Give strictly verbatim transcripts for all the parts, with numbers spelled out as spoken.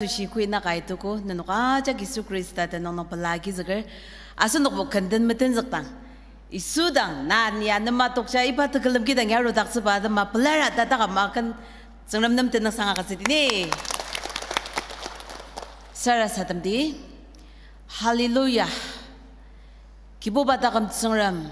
asoshi koi naka itogo, nenok ajak Yisu Khrista tenüng nung pela agizüker, asenokbo kenden metenzükdang. Yisu dang, na ni anema tokja iba tekülem kidang ya arudaktsüba atema pelar ta taküm akan Tsüngrem nem tenüngsang agütsüdi ni. Sarasademdi. Hallelujah. Kibuba taküm Tsüngrem,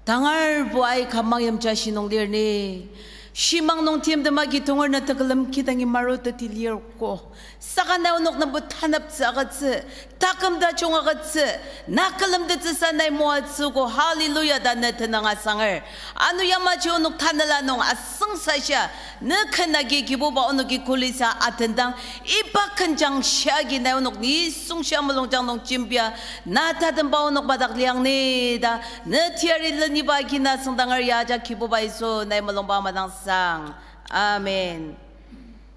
tangarbo aika mangyimja shi nung lir ni. Shimang nung timtem agi tonger na tekülem kidangi maru teti lir ko. Saka nai onok nabo taneptsü agütsü, taküm tajung agütsü, na külemtettsüsa nai moatsüogo, hallelujah ta ne tenüng asanger. Ano yamaji onok tanela nung asüngsasha, ne ken agi Kibuba onoki kulisa atendang, iba kenjang shia agi nai onok nisung shia mulungjang nung jembia, na tatemba onok madak liang ni ta, ne teyari leniba agi na süngdanger ya ajak Kibuba Yisu nai mulungba madangsang. Amen.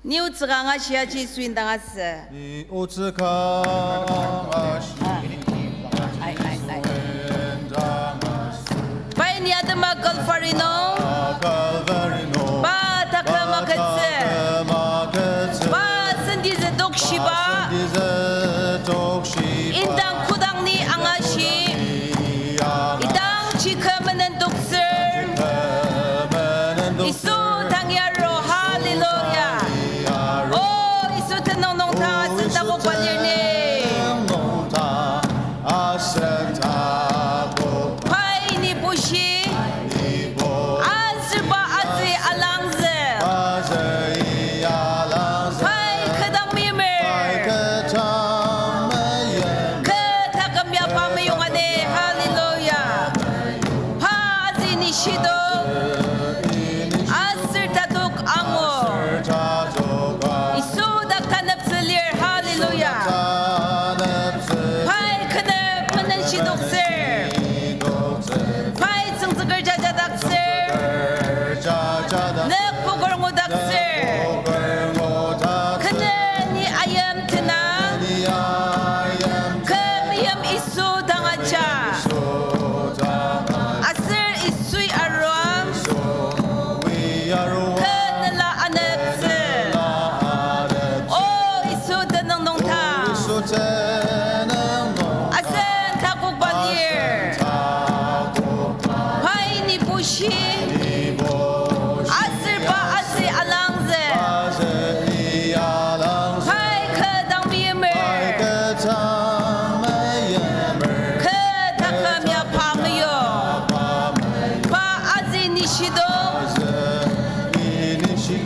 Ni otsü ka angashi aji Yisu indang asü. Ni otsü ka angashi. Ai, ai, ai. Pai ni atema Calvary nung. Calvary nung. Pa taküm agütsü. Pa taküm agütsü. Pa sendizü tokshiba. Pa sendizü tokshiba. Indang kodang ni angashi. Idang chikemenen toksür. Yisu tangi aru, hallelujah. O Yisu tenüng nung ta asen takok balir ni. Pai ni bushi. Azürba azü alangzü. Pai kü dang meimer. Kü taküm ya pa meyong ane, hallelujah. Pa azü ni shidok, aser tatok angu. Yisu dak taneptsü lir, hallelujah. Pai kü nem menen shidoktsür. Pai tsüngtsüker jajadaktsür. Nük pukur ngudaktsür. Kü nem ni ayim tena. Kü meyim Yisu dang aja. Aser Yisui arua. Kü nela aneptsü. O Yisu tenüng nung ta. Asen takok balir. Pai ni bushi. Azürba azü alangzü. Pai kü dang meimer. Kü taküm ya pa meyong. Pa azü ni shidok.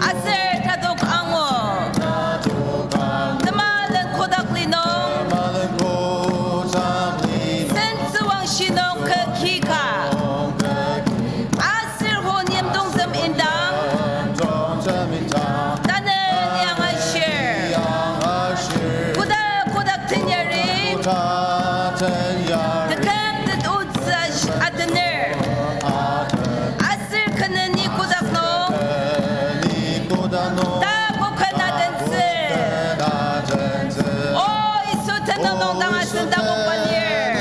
Aser tatok angu. Temalen kotak li nung. Sentsüwangshi nung kü ki ka. Aser hon yimdongtem indang. Tanü liang ashir. Kotak kotak tenyari. Teküm tet otsü ash-, atener. Aser kü nem ni kotak nung. Ta koken adentsü. O Yisu tenüng nung dang asen takok balir.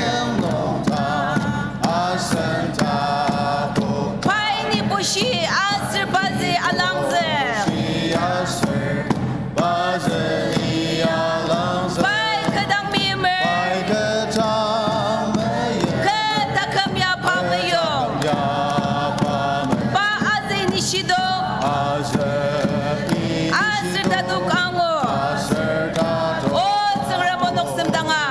Pai ni bushi azürba azü alangzü. Pai kü dang meimer. Kü taküm ya pa meyong. Pa azü ni shidok. Aser tatok angu. O Tsüngrem onok semdanga.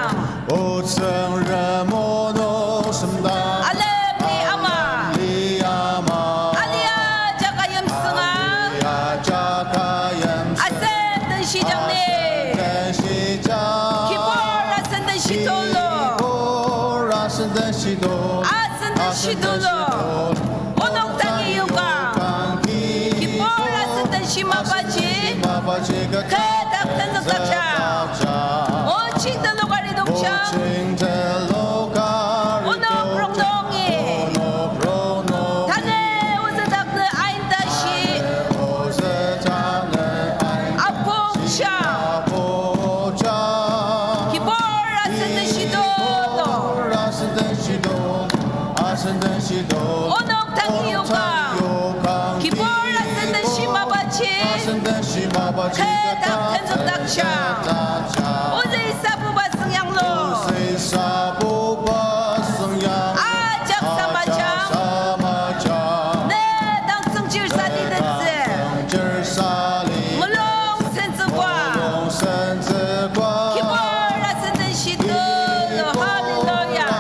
O Tsüngrem onok semdang. Alem li ama. Alem li ama. Alia jaka yimsünga. Alia jaka yimsünga. Asen den shijang ni. Asen den shijang. Kibur asen den shitulu. Kibur asen den shitulu. Asen den shitulu. Onok dangi yongkang. Kibur asen den shimabaji. Kü dak tenzükdakja. O ching telok aridokja. Onok rongnungi. Tanü ozü dak nü aindashi. Apokja. Kibur asen den shitulu. Onok dangi yokang. Kibur asen den shimabaji. Kü dak tenzükdaktsüang. Ozü sabuba süngyanglu. Ajak samajang. Ne dang tsüngchir sali tetsü. Mulung senzükwa. Kibur asen den shitulu. Hallelujah.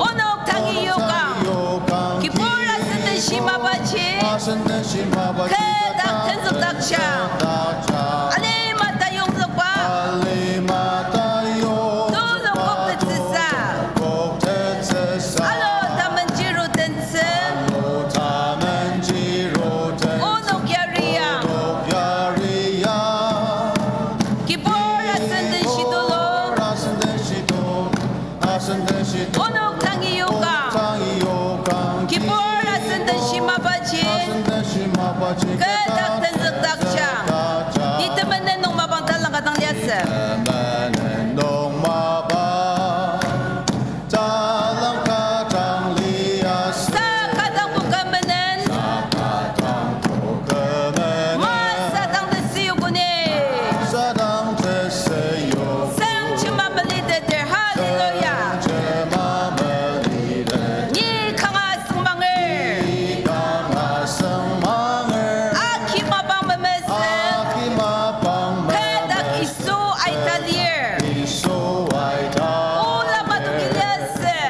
Onok tangi yokang. Kibur asen den shimabaji. Kü dak tenzükdaktsüang. Alima tayongzükba. Tulung koktettsüsa. Alo tamenji ro tentsü. Onok yariang. Kibur asen den shitulu. Onok tangi yokang. Kibur asen den shimabaji. Kü dak tenzükdaktsüang. Ni temenen nung mapang talang ka dang liasü. Talang ka dang liasü. Sa ka dang bu kü menen. Sa ka dang bu kü menen. Ma sa dang tesi yokuni. Sa dang tesi yok. Seng chima meliteter. Hallelujah. Seng chima meliteter. Ni kanga asüngmanger. Ni kanga asüngmanger. Aki mapang memesü. Aki mapang memesü. Kü dak Yisu aita lir. Yisu aita. Ola matu kiliasü.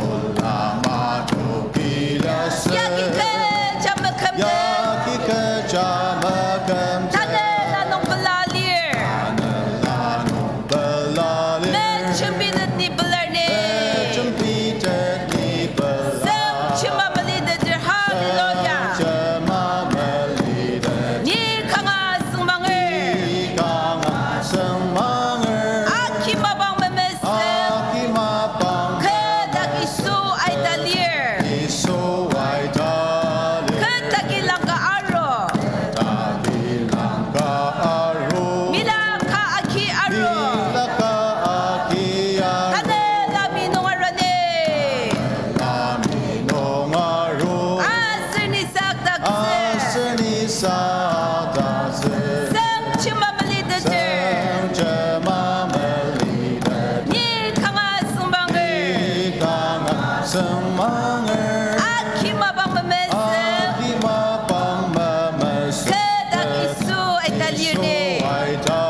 Ola matu kiliasü. Yagi kecha mekümtsü. Yagi kecha mekümtsü. Tanela nung pela lir. Tanela nung pela lir. Mejembitet ni pelar ni. Mejembitet ni pelar. Seng chima meliteter. Hallelujah. Seng chima meliteter. Ni kanga asüngmanger. Ni kanga asüngmanger. Aki mapang memesü. Aki mapang memesü. Kü dak Yisu aita lir. Yisu aita lir. Kü dak ilangka aru. Kü dak ilangka aru. Mila ka aki aru. Mila ka aki aru. Tanela mi nung aru ni. Tanela mi nung aru. Aser ni sakdaktsü. Aser ni sakdaktsü. Seng chima meliteter. Seng chima meliteter. Ni kanga asüngmanger. Ni kanga asüngmanger. Aki mapang memesü. Aki mapang memesü. Kü dak Yisu aita lir ni. Yisu aita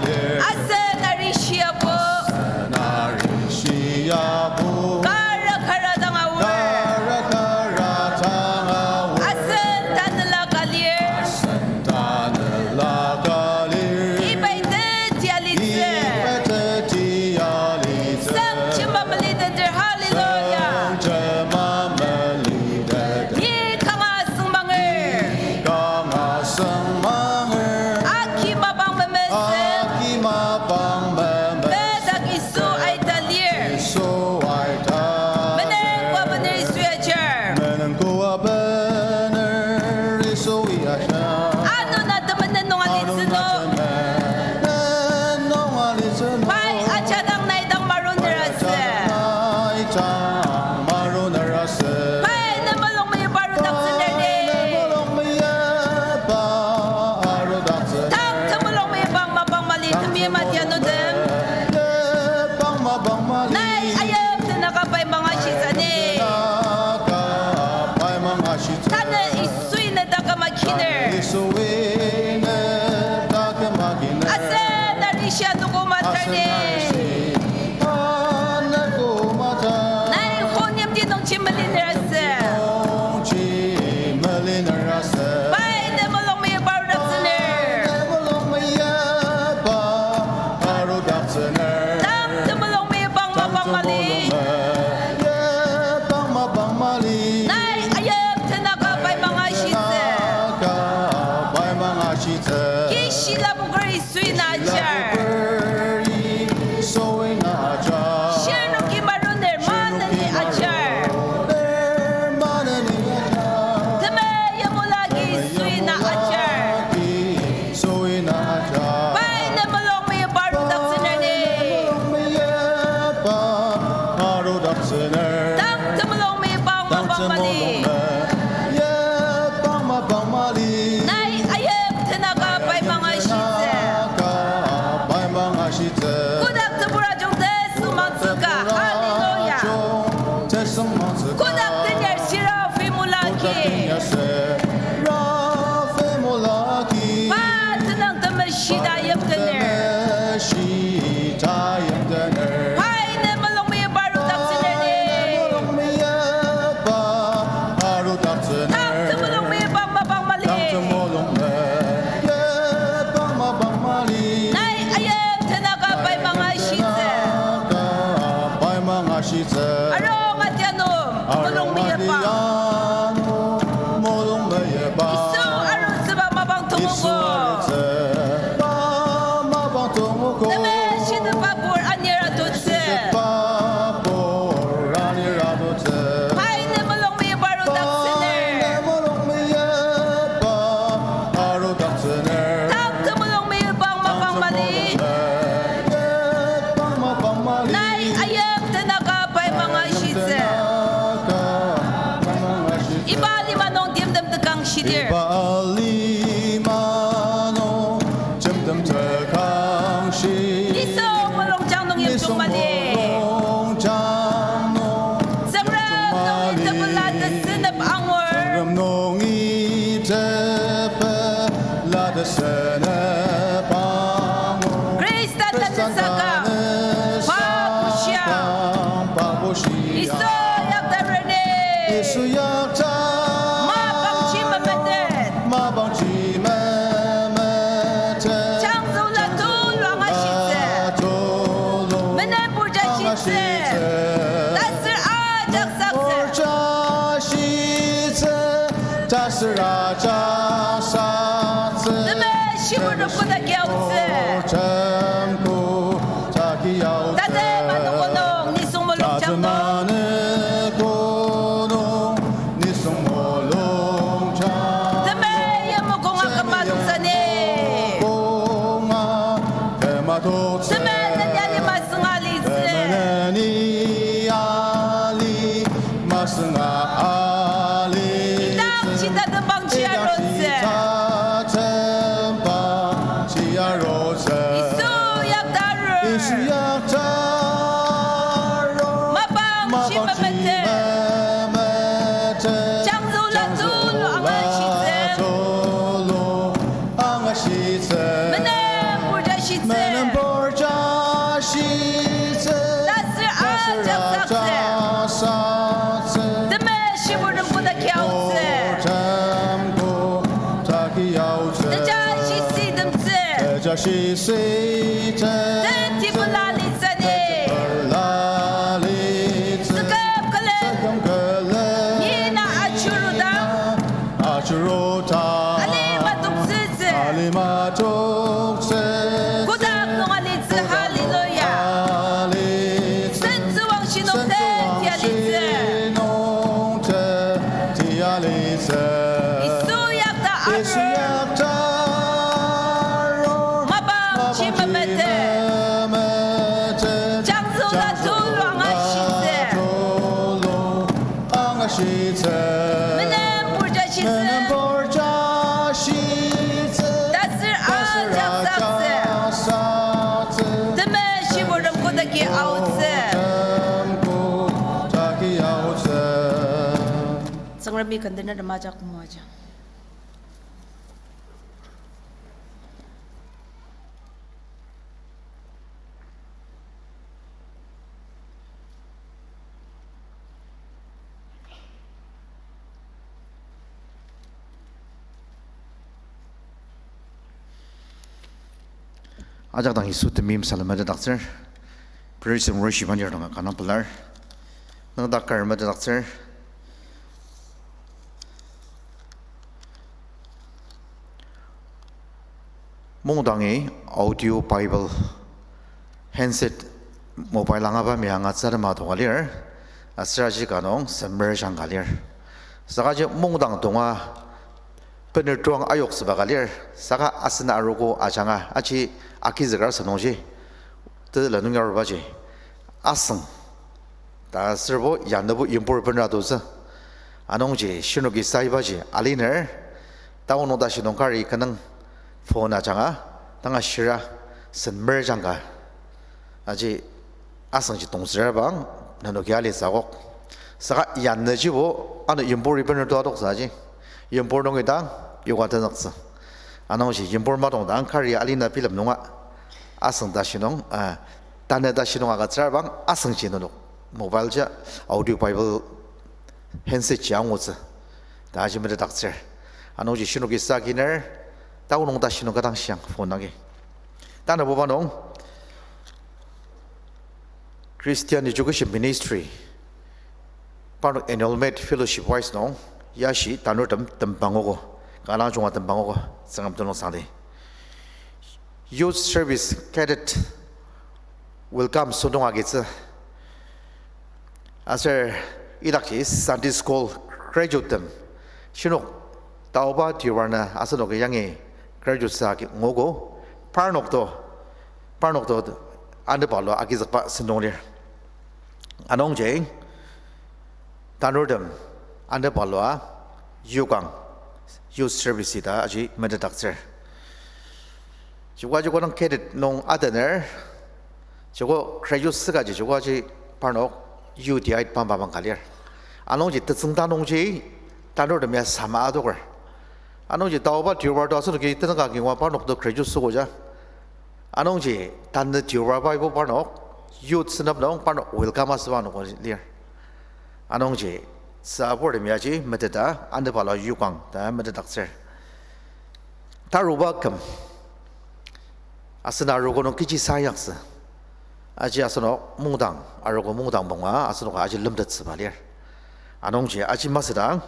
lir. Asen arishi apu. Asen arishi apu. Kara kara dang aor. Kara kara dang aor. Asen tanela ka lir. Asen tanela ka lir. Iba ita tia litsü. Iba ita tia litsü. Seng chima meliteter. Hallelujah. Seng chima meliteter. Ni kanga asüngmanger. Ni kanga asüngmanger. Aki mapang memesü. Aki mapang memesü. Kü dak Yisu aita lir. Yisu aita lir. Menengkoa bener Yisu ajar. Menengkoa bener Yisu ajar. Ano na temenen nung alitsü nung. Ano na temenen nung alitsü nung. Pai ajadang nai dang maruner asü. Pai ajadang nai dang maruner asü. Pai ne mulung meyipa arudaktsüner ni. Pai ne mulung meyipa arudaktsüner. Tang temulung meyipa mapang mali temi matianutem. Nai ayiptenaka pai mangashitsü ni. Tanü Yisui ne taküm akiner. Asen arishi anogo matar ni. Nai honyimti nungji meliner asü. Pai ne mulung meyipa arudaktsüner. Tang temulung meyipa mapang mali. Nai ayiptenaka pai mangashitsü. Kishi lapoker Yisui na ajar. Shirnoki maruner maneni ajar. Temeim olagi Yisui na ajar. Pai ne mulung meyipa arudaktsüner ni. Tang temulung meyipa mapang mali. Temeshitepba pur anir atutsü. Temeshitepba pur anir atutsü. Pai ne mulung meyipba arudaktsüner. Pai ne mulung meyipba arudaktsüner. Tak temulung meyipba mapang mali. Temulung meyipba mapang mali. Nai ayim tenaka pai mangashitsü. Iba lima nung timtem tekang shidir. Iba lima nung timtem tekang shi. Nisung mulungjang nung yimjung mali. Nisung mulungjang nung Tsüngrem nungi tepela tesünep angur. Tsüngrem nungi tepela tesünep angur. Khrista tanü sakang, pa bushia. Yisu yakta rene. Yisu yakta. Mapangji memetet. Mapangji memetet. Changzüla tulu angashitsü. Tulu. Menen purja shitsü. Taser ajak saktsü. Purja shitsü. Taser ajak saktsü. Temeshibur nem koda kiaotsü. Temeshibur nem koda kiaotsü. Tatem anogo nung nisung mulungjang nung. Tatem anogo nung nisung mulungjang. Temeim mokonga kema toktsüni. Temeim mokonga kema toktsü. Temenen yali masünga alitsü. Temenen yali masünga alitsü. Idangji tatembangji arutsü. Idangji tatembangji arutsü. Yisu yakta arur. Yisu yakta arur. Mapangji memetet. Mapangji memetet. Changzüla tulu angashitsü. Changzüla tulu angashitsü. Menen purja shitsü. Menen purja shitsü. Taser ajak saktsü. Taser ajak saktsü. Temeshibur nem koda kiaotsü. Shibur nem koda kiaotsü. Tejashi sitemtsü. Tejashi sitemtsü. Teti pela litsüni. Teti pela litsü. Tsüküm külen. Tsüküm külen. Ni na achurudang. Achurudang. Alima toktsütsü. Alima toktsütsü. Kotak nung alitsü, hallelujah. Alitsü. Sentsüwangshi nung teti alitsü. Sentsüwangshi nung teti alitsü. Yisu yakta arur. Yisu yakta arur. Mapangji memetet. Mapangji memetet. Changzüla tulu angashitsü. Changzüla tulu angashitsü. Menen purja shitsü. Menen purja shitsü. Taser ajak saktsü. Taser ajak saktsü. Temeshibur nem koda kiaotsü. Shibur nem koda kiaotsü. Tsüngremi kendener tem ajak moaja. Ajak dang Yisu temeim salem metetdaktsür. Praise and worship anir danga kanga pelar. Nüngdak kar metetdaktsür. Mungdangi audio Bible handset mobile angaba mi angatsü atema tonga lir, aser aji ka nung semer jang ka lir. Saka ji mungdang tonga bener tuang ayoktsüba ka lir, saka asen arogo ajanga aji agizüker asem nungji, tetela nung arubaji asüng ta aserbo yanübo yimburtem bener atutsü. Anungji shinoki saibaji aliner, taonung tashi nung kari kenung phone ajanga, tanga shira, semer jang ka. Aji asüngji tongtsür bang, nenoki alitsü akok. Saka yanüjibo, ano yimbur bener tua adoktsü aji. Yimbur nungi dang, yoka tenzüktsü. Anungji yimbur matong dang kari alina bilem nunga asüng tashi nung, ah, tanü tashi nung agütsür bang, asüngji nenok mobile ji audio Bible handset ji angutsü ta aji metetdaktsür. Anungji shinoki sa kiner, taonung tashi nung kadang shiang phone agi. Tanabuba nung Christian Education Ministry parnok annual met fellowship wise nung yashi tanurtem tembangogo, kanga junga tembangogo, Tsüngrem tenüngsangdi. Youth Service Cadet welcome sentong agitsü. Aser idakji Sunday School graduate tem shinok taoba tiwarna asenoki yangi graduate sa agi nguogo, parnok to, parnok to anepa lua agizükba sentong lir. Anungji tanurtem anepa lua yokang youth service ta aji metetdaktsür. Joko joko nung cadet nung atener, joko graduate sükaji joko aji parnok U T I ba mapang ka lir. Anungji tetsüngda nungji tanurtem ya sama adoker. Anungji taoba tiwar to asenoki tenüng ka kingwa parnok to graduate süogo ja. Anungji tanü tiwar ba ibo parnok youth senep nung parnok welcome asüba nung lir. Anungji sa purtem yaji meteta anepa lua yokang ta metetdaktsür. Taruba küm. Asen arogo nung kechi sayaktsü. Aji asenok mungdang, arogo mungdang punga asenok aji lemtettsüba lir. Anungji aji masüdang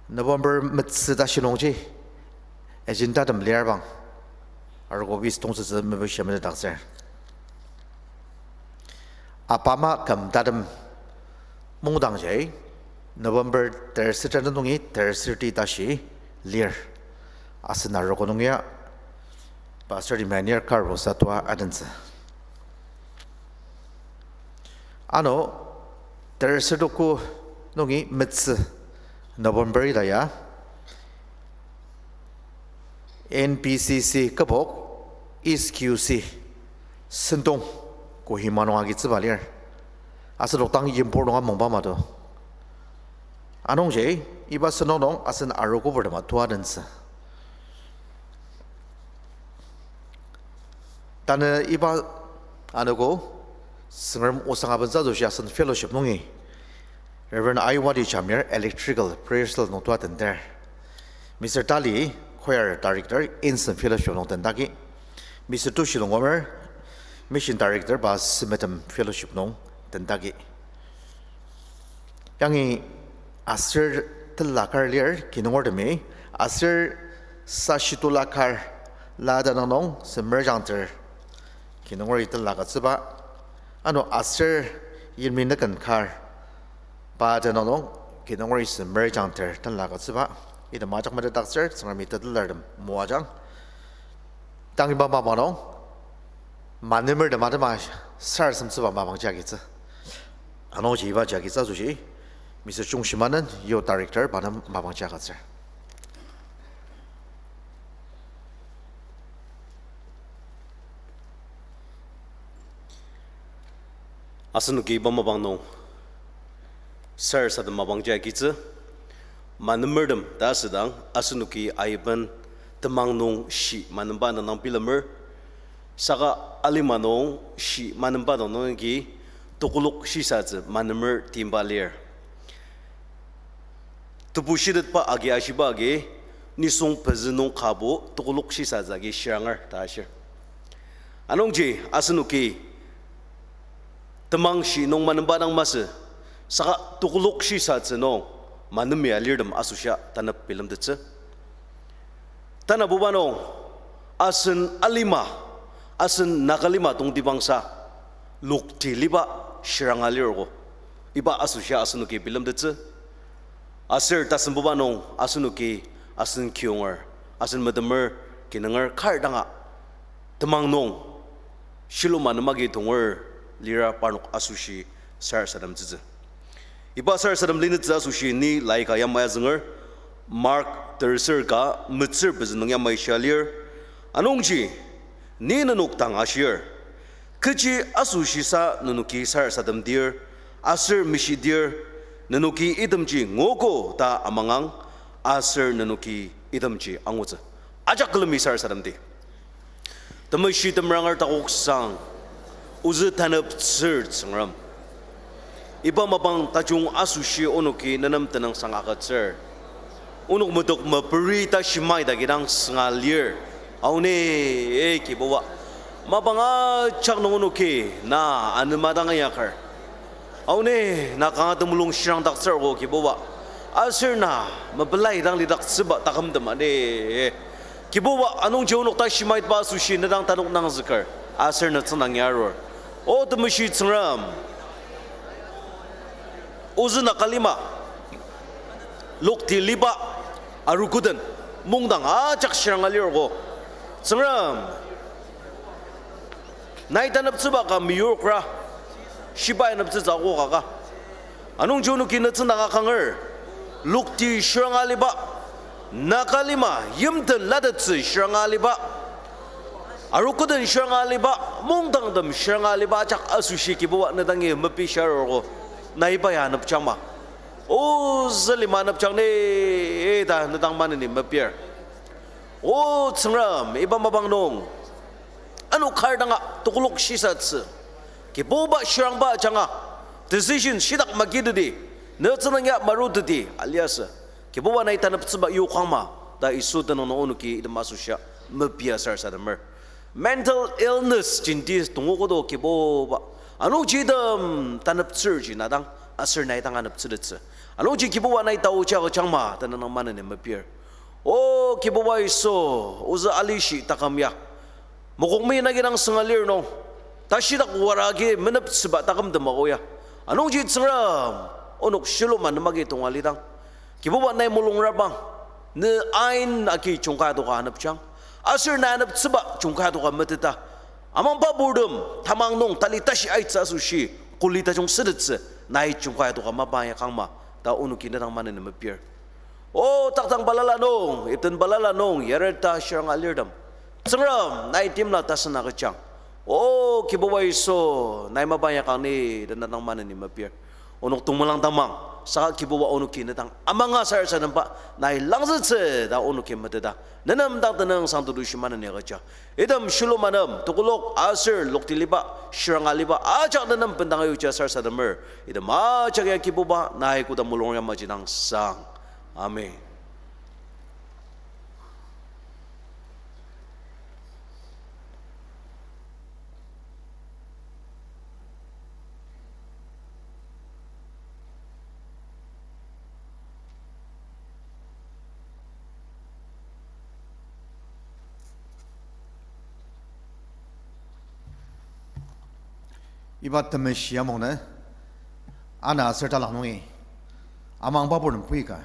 November metsü tashi nungji agenda tem lir bang, arogo vis tongtsütsü mepishi metetdaktsür. Apama küm tatem mungdangji November tersütra nungi tersürti tashi lir. Asen arogo nung ya Pastor Emmanuel Karusa tua adentsü. Ano, tersütoku nungi metsü November ita ya, N P C C kübok, S Q C, sentong, Kohima nung agitsüba lir. Asenok dang yimbo nunga mungba mato. Anungji, iba sentong nung asen arogo purtem tua dentsü. Tanü iba anogo, Tsüngrem osang abentsü asoshi asen fellowship nungi Reverend Aiwadi Jamir electrical prayer cell nung tua tenter. Mister Tali, choir director, Insen fellowship nung tentaki. Mister Tushi Longkumer, mission director, pa Semetem fellowship nung tentaki. Yangi aser tela kar lir kinungortemi, aser sashitula kar la tenüng nung semer jangter kinungori tela agütsüba. Ano aser yimli nüken kar pa tenüng nung kinungori semer jangter tela agütsüba. Item ajak metetdaktsür, Tsüngremi tetelartem moajang. Tang iba mapang nung, manemertem atema sarasademtsüba mapang jagi tsü. Anungji iba jagi tsü asoshi, Mister Chungshima nen, youth director, pa nem mapang jagi tsür. Asenoki iba mapang nung sarasadem mapang jagi tsü, manemertem ta asüdang, asenoki aiben temang nung shi manemba dang dang bilemer, saka alima nung shi manemba dang dang agi tokolok shisatsü manemer timba lir. Tebu shitetba agi ashiba agi, nisung pezü nung kabo tokolok shisatsü agi shiranger ta ashir. Anungji asenoki temang shi nung manemba dang masü, saka tokolok shisatsü nung manemia alirtem asoshia tanep bilemtettsü. Tanabuba nung, asen alima, asen Nagalima tongtibangsa, lokti liba shiranga lirgo. Iba asoshia asenoki bilemtettsü. Aser tasembuba nung asenoki asen kiyonger, asen metemer, kinunger kar danga temang nung shilem manem agi tonger lira parnok asoshi sarasademtsütsü. Iba sarasadem linütsü asoshi ni laika yamai azünger, Mark terser ka metsür pezü nung yamai shia lir. Anungji, ni nenok dang ashir, kechi asoshisa nenoki sarasademdir, aser mishidir, nenoki itemji nguogo ta amangang, aser nenoki itemji angutsü. Ajak külemi sarasademdi. Temeshi temeranger takoksang, ozü taneptsür Tsüngrem. Iba mapang tajung asoshi onoki nenem tenüngsang agütsür. Onok metok meperi ta shimai ta kidang sünga lir. Aoni, e Kibuba. Mapang ajak nung onoki na anema dang inyaker. Aoni, na kanga temulung shirangdaktsür ko Kibuba. Aser na mepelai dang lidaktsüba taküm tema ni. Kibuba, anungji onok tashimaitba asoshi nedang tanok nangzüker, aser ne tsüngdang ya arur. O temeshi Tsüngrem, ozü Naga lima, lokti liba, aroguden, mungdang ajak shiranga lirgo. Tsüngrem, nai taneptsüba ka meyokra, shibai aneptsütsü ago kaka. Anungji onoki ne tsüngdang akanger, lokti shiranga aliba, Naga lima yimten latettsü shiranga aliba, aroguden shiranga aliba, mungdangtem shiranga aliba ajak asoshi Kibuba ne dangi mepi shia aruogo, nai iba ya anepjangma. O zülima anepjang ni ta ne dang maneni mepir. O Tsüngrem, iba mapang nung ano kar danga tekolak shisatsü, Kibuba shirangba ajanga decision shitak magiteti, ne tsüngdang ya maruteti aliasü. Kibuba nai taneptsüba yokangma ta Yisu tenüng nung onoki item asoshia mepia sarasademer. Mental illness jenti tongokodo Kibuba. Anungji item taneptsürji na dang aser nai dang aneptsütettsü. Anungji Kibuba nai taoji agüjangma ta ne dang maneni mepir. O Kibuba Yisu, ozü alishi taküm ya mokokmi nagi dang sünga lir nung, tashidak wara agi meneptsüba takümtem ako ya. Anungji Tsüngrem, onok shiluma nem agi tonga lidang, Kibuba nai mulungrabang, ne ain agi jungkai adoka anepjang, aser nai aneptsüba jungkai adoka meteta, amangba purtem tamang nung tali tashi aitsü asoshi kuli tajung sütettsü, nai jungkai adoka mapa ya kangma ta onoki ne dang maneni mepir. O takdang balala nung, iten balala nung yareta shiranga lirtem, Tsüngrem, nai timla tasen agüjang. O Kibuba Yisu, nai mapa ya kang ni ta ne dang maneni mepir. Onok tongmelang tamang, saka Kibuba onoki ne dang amanga sarasademba nai langzütsü ta onoki meteta, ne nem dang tenüngsang tetushi maneni agüja. Item shiluma nem tekolak aser lokti liba, shiranga liba ajak ne nem bendang ayuja sarasademer. Item ajak ya Kibuba nai koda mulung yamaji dang sang. Amen. Iba temeshi amungnü, ana aser talang nungi, amangba purtem pui ka,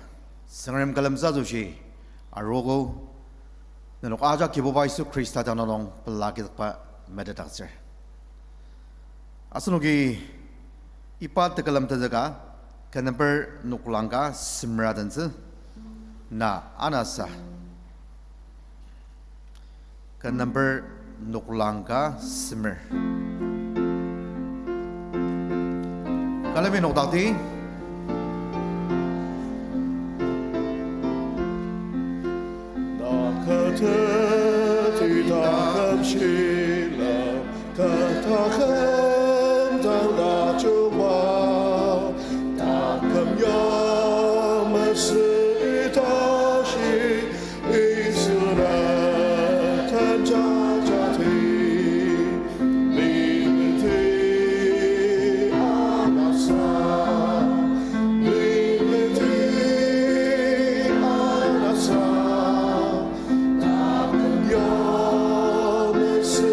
Tsüngrem külemtsü asoshi arogo, nenok ajak Kibuba Yisu Khrista tenüng nung pela kizükba metetdaktsür. Asenoki iba tekülem tenzüka, ken number noklang ka semera tenzü, na anasa. Ken number noklang ka semer. Külemi nokdakti. Na kü teti taküm shilem, kü taküm dang tajungba, taküm ya masü tashi, Israel tenjajati, lingti anasa, lingti anasa, taküm ya masü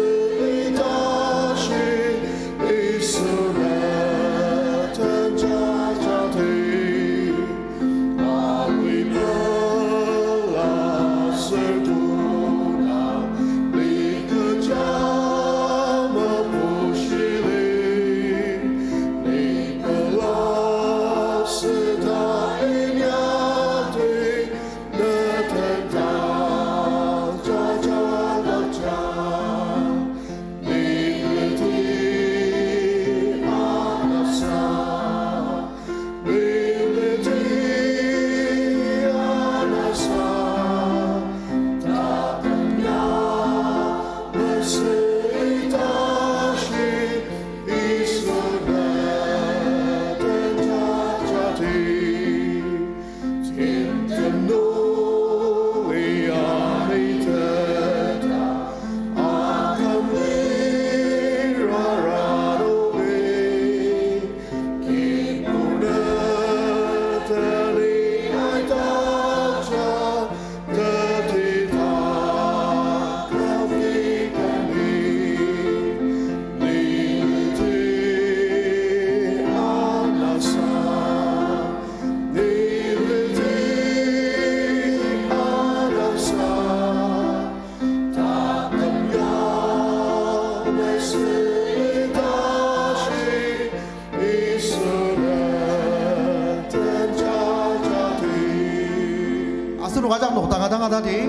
Ajak nokdaka dang atadi,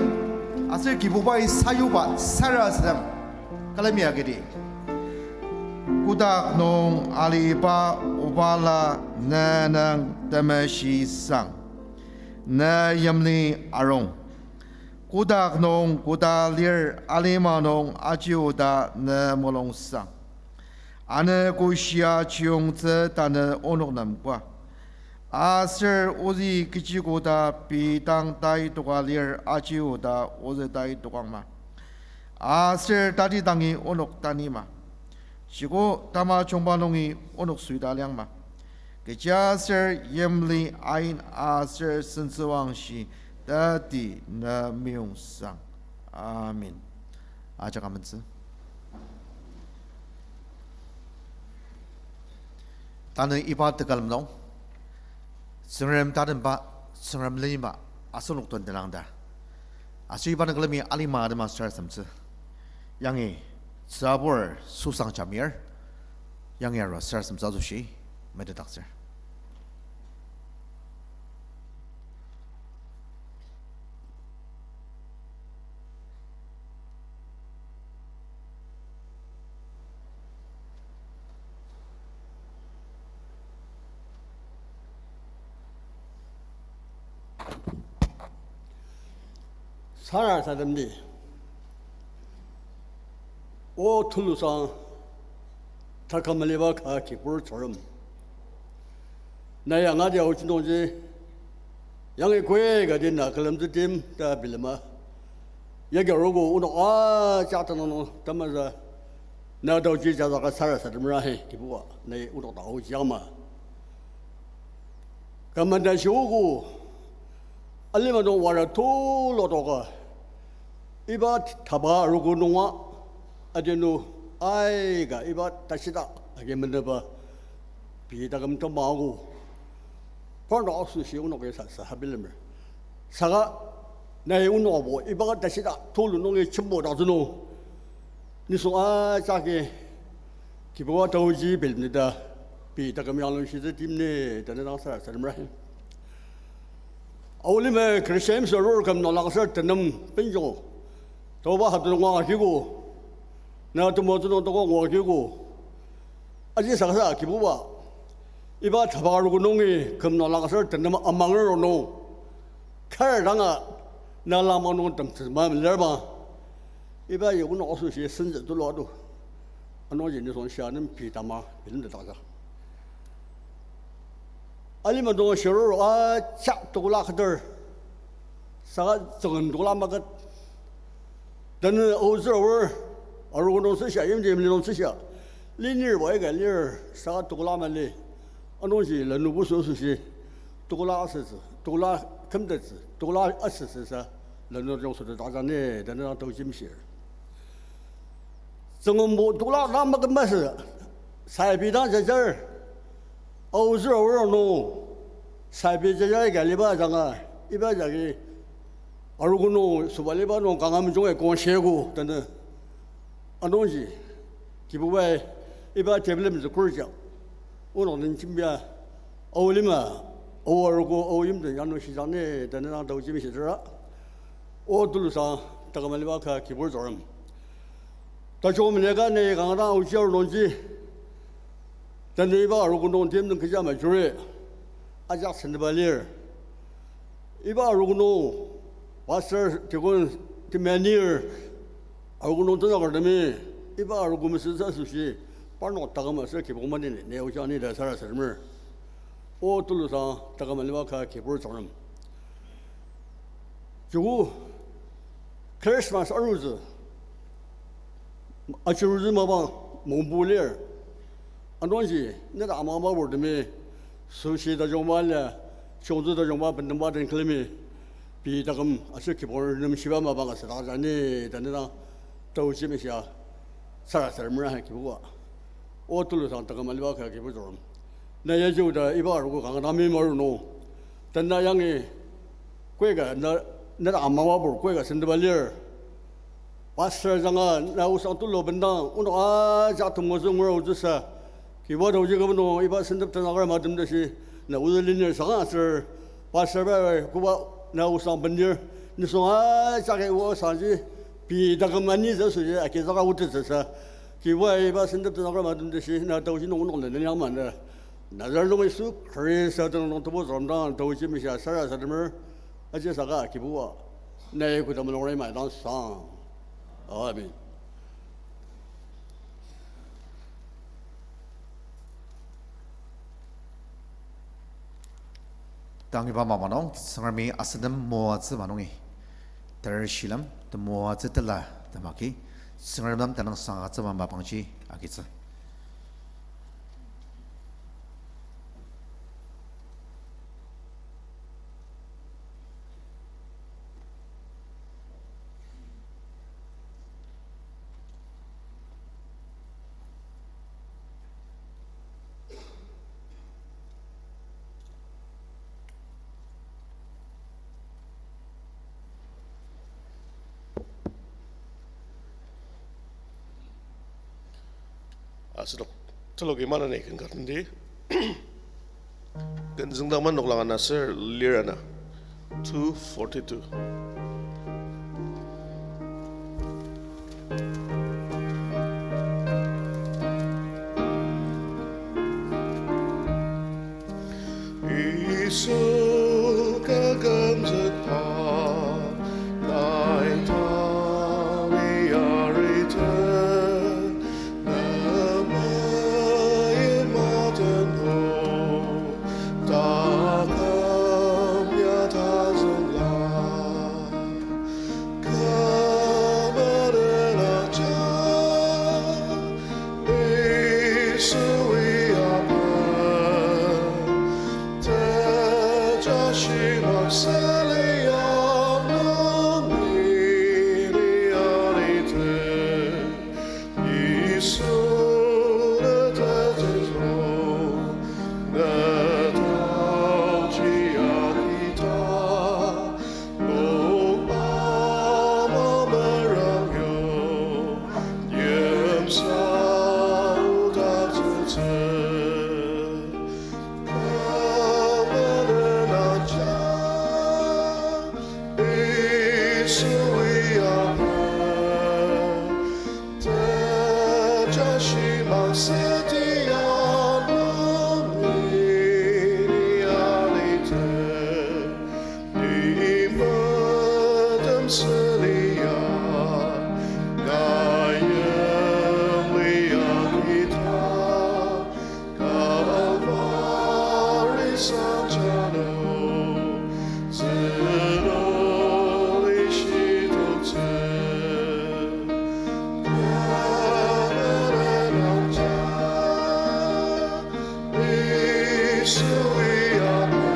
aser Kibubai sayuba sarasadem külemi agidi. Kotak nung aliba Obala, ne nüng temeshi sang, ne yimli arung. Kotak nung koda lir alima nung aji oda ne mulung sang. Ano koshia chiyungtsü tanü onok nem koa. Aser ozü kechi koda pei dang tai toka lir aji oda ozü tai tokangma. Aser tati dangi onok tanima. Chiko tamajungba nungi onok suita liangma. Kechiaser yimli ain aser sentsüwangshi tati ne meyong sang. Amen. Ajak amentsü. Tanü iba tekülem nung, Tsüngrem tatemba, Tsüngrem lenimba, asenok den tenangda. Aser iba nung külemi alima atema sarasademtsü. Yangi tsübur Susang Jamir, yangi arua sarasademtsü asoshi metetdaktsür. Sarasademdi. O tulusang, taküm aliba ka kibur Tsüngrem, na yanga dia ochi nungji, yangi koi kati na külemtsü tim ta bilema. Yagi arogo onok ajak tanung nung tamasa, na taoji jazaka sarasademra he Kibuba, nai onok dang ochi ama. Kümanda shiogo, alima nung wara tulu toka, iba taba arogo nunga, adenu aika iba tashida agi meneba, pei taküm temago. Parnok asoshi onoki sa, sa abilemer. Saka nai onokbo iba tashida tulu nungi chimbo dazüno. Nisung ajaki Kibuba taoji bilemdi ta, pei taküm yanglushitsü timni ta ne dang sarasademra. Aolima Christian arur küm nung langser tenem benjong, taoba hadu ngua kiko, na temoatsü nung toko ngua kiko, aji saka sa Kibuba, iba taba arogo nungi küm nung langser tenem amanger ronung, kar danga na lama nung temtsü ma melerba. Iba yoknok asoshi sentsü tulu ado. Anungji nisung shia nem pei tama bilemtetdaktsü. Alima nung shiruru ajak tukula keter. Saka tsüngen tukula maket. Tanü aotsür aor, arogo nung süshia, yimti yimli nung süshia, linir bai ka lir, saka tukula mali. Anungji lanu busu süshi, tukula asütsü, tukula kümtettsü, tukula asütsü sa, lanu jung sütetdaktsü ni, tanü dang taoji meshir. Tsüngenbo tukula dang maküm masü, saibi dang jajar, aotsür aor nung, saibi jajar ka liba ajanga, iba jagi, arogo nung süba liba nung kanga mejungi kongshiogo tanü. Anungji, Kibubai, iba table metsü kurja, onok den jembia, aolima, ao arogo, ao yimten yanglushitsü ni, tanü dang taoji meshitera. O tulusang, taküm aliba ka kibur Tsüngrem, tajung meliaka ni kanga dang aochi arur nungji, tanü iba arogo nung tim nung kecha majuri, ajak sendeba lir. Iba arogo nung, pastor, deacon, temenir, arogo nung tenakartemi, iba arogo mesütsü asoshi, parnok taküm aser kibong maneni, ne oja ni ta sarasademer. O tulusang taküm aliba ka kibur Tsüngrem, joko Christmas arutsü, achirutsü mapang mongbu lir. Anungji, neta ama mapurtemi, süshi tajungba lia, chiyungtsü tajungba, bentemba den külemi, pei taküm aser kibong nem shiba mapang asüdaktsü ni, tanü dang taoji meshia, sarasademera Kibuba. O tulusang taküm aliba ka kibur Tsüngrem, na yaji oda iba arogo kanga dang meimaru nung, tanü yangi koika na, neta ama mapur koika sendeba lir. Pastor ajanga na osang tulu bendang onok ajak temoatsü ngura otsüsa, Kibuba taoji kübok nung iba sentep tenaker matem tashi, na ozü lenir saka aser, pastor bai koba na osang benir, nisung ajaki o sangji, pei taküm anitsü süji, agizüka otettsüsa. Kibuba iba sentep tenüng kar matem teshi, na taoji nung onok neliang ma na. Nazareth nung Yisu Khrista tenüng nung Tebu Tsüngrem dang taoji meshia sarasademer, aji saka Kibuba, nai kodama nung rai ma dang sang. Amen. Tang iba mapang nung, Tsüngremi asen nem moatsüba nungi, ter shilem temoatsü tela temaki, Tsüngrem nem tenüngsang agütsüba mapangji agitsü. Asenok teloki maneni ken ka tendi. Ken züngdang manok langana ser lir ana. Two forty-two. Yisu kakümzükba, nai tali yarite, namayi matenbo, taküm ya tazüngla. Kü meden aja, Yisui apen, tejashi makseli ya nung ni alite. Yisu ne tetetong, ne taoji agita, nokba mamerang yo, yimsü oda tsütsü. Kü meden aja, Yisui apen, tejashi makseti ya nung ni alite. Ni metem seli ya, kayimli ya kita, Kalvari sanjano, züno lishitoktsü. Kü meden aja, Yisui apen,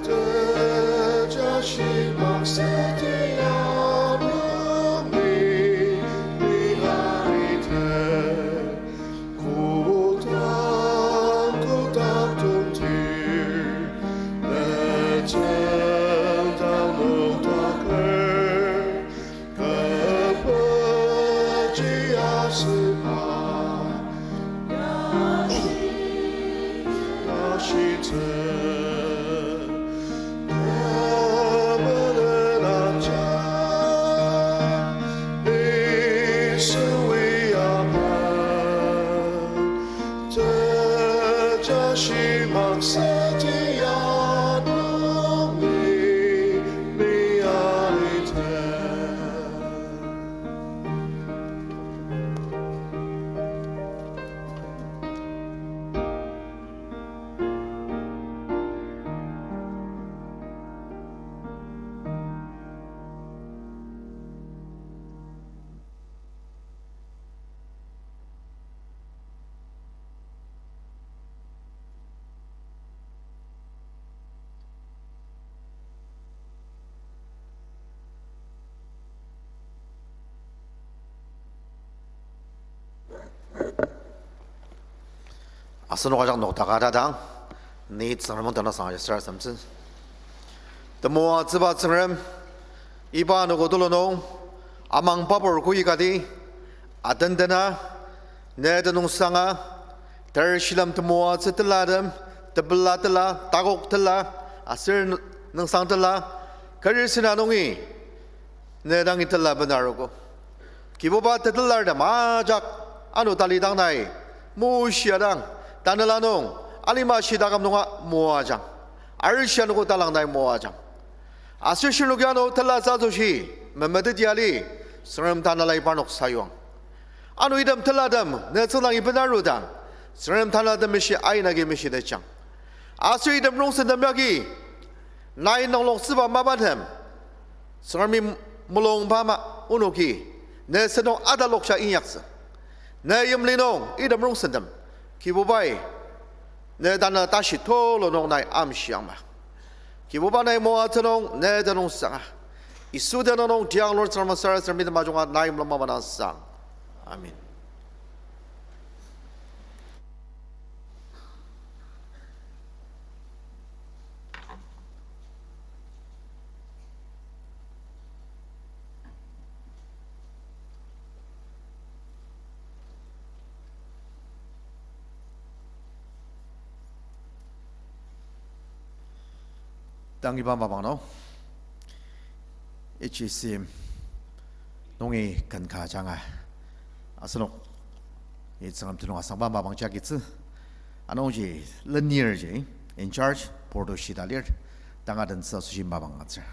tejashi makseti ya nung ni, ni alite. Kotak, kotak tongtir, ne tsüngdang noktaker, Kü peji asüba, yashitsü, kü meden aja, Yisui apen, tejashi makseti ya nung ni, ni alite. Asenok ajak nokdaka tadang, ni Tsüngrem tenüngsang aja sarasademtsü. Temoatsüba Tsüngrem, iba anogo tulu nung, amang papur koikati, atendena, ne tenüngsanga, ter shilem temoatsü telatem, tepela tela, takok tela, Aser n-, nüngsang tela, kari sena nungi, ne dangi tela benarogo. Kibuba tetelartem ajak, ano talidang nai, moshia dang, tanela nung, alima shitaküm nunga moajang. Arishi anogo talang nai moajang. Aser shirnoki ano tela sa asoshi, memeteti ali, Tsüngrem tanelai parnok sayuang. Ano item telatem, ne tsüngdangi benarudang, Tsüngrem Tanela Temeshi aina agi meshitejang. Aser item rongsentem yagi, nai nungloktsüba mapatem, Tsüngremi mulungba ama onoki, ne sentong ataloksha inyaktsü. Ne yimli nung item rongsentem, Kibubai, ne tanü tashi tulu nung nai amshiangma. Kibuba nai moatsü nung ne tenüngsanga. Yisu tenüng nung tianglur Tsüngrem sarasademi temajunga nai mulung mapa nang sang. Amen. Tang iba mapang nung, H C C nungi ken ka ajanga, asenok, i Tsüngrem tenüng asangba mapang jagi tsü, anungji lenirji, in charge, porto shita lir, tanga den tsü asoshi mapang atsür.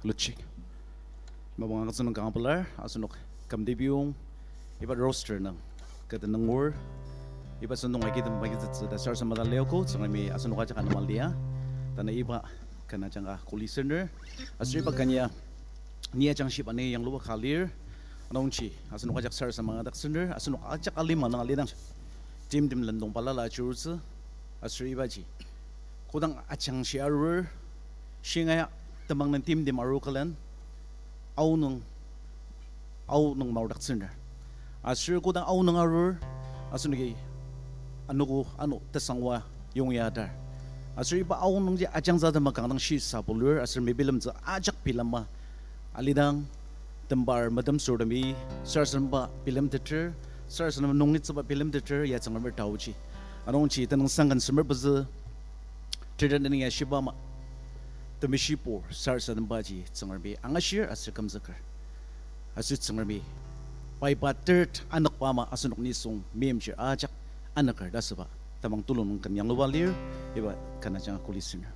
Luchik. Mapang agütsü nung kanga pelar, asenok kümtebiyong, iba roster nung, kü tenüng ngur, iba sentong agi tem agi tsütsü ta sarasadema ta liogo, Tsüngremi asenok ajak anema lia, tanü iba ken ajanga kuli sener, aser iba ken ya, ni ajangship ani yangluba ka lir, anungji, asenok ajak sarasadema dak sener, asenok ajak alima nung alidang, timtem lendong balala ajurutsü, aser ibaji, kodang ajangshi arur, shingaia temang nung timtem aru külen, aonung, aonung maodaktsüner. Aser kodang aonung arur, asenoki anogo ano tesangwa yongya atar. Aser iba aonungji ajangtsü atema kanga dang shisa bulur, aser mebilemtsü ajak bilema alidang, tembar medemsürtemi, sarasademba bilemteter, sarasadem nungitsüba bilemteter, ya Tsüngremer taoji. Anungji tenüngsang ken semer pezü, teter tening ya shiba ama, temeshipur sarasadembaji Tsüngremi angashir aser kümzüker. Aser Tsüngremi, pai pa tert anokba ama asenok nisung meimchir ajak anoker ta asüba, temang tulu nung ken yangluba lir, iba ken ajanga kuli sener.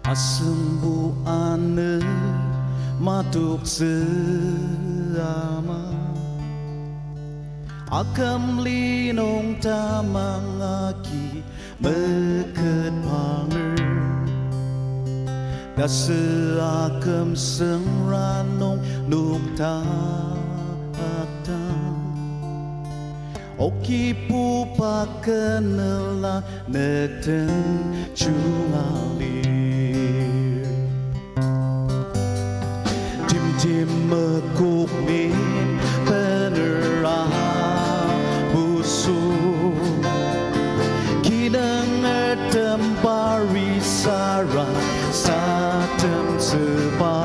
Asüngbu anü matoktsü ama, akümli nung tamang agi meketpanger. Tasü aküm süngra nung noktak dang, okipuba kenela neten junga lir. Timtem mekok min benera busu, kinungertem pari sarasademtsüba,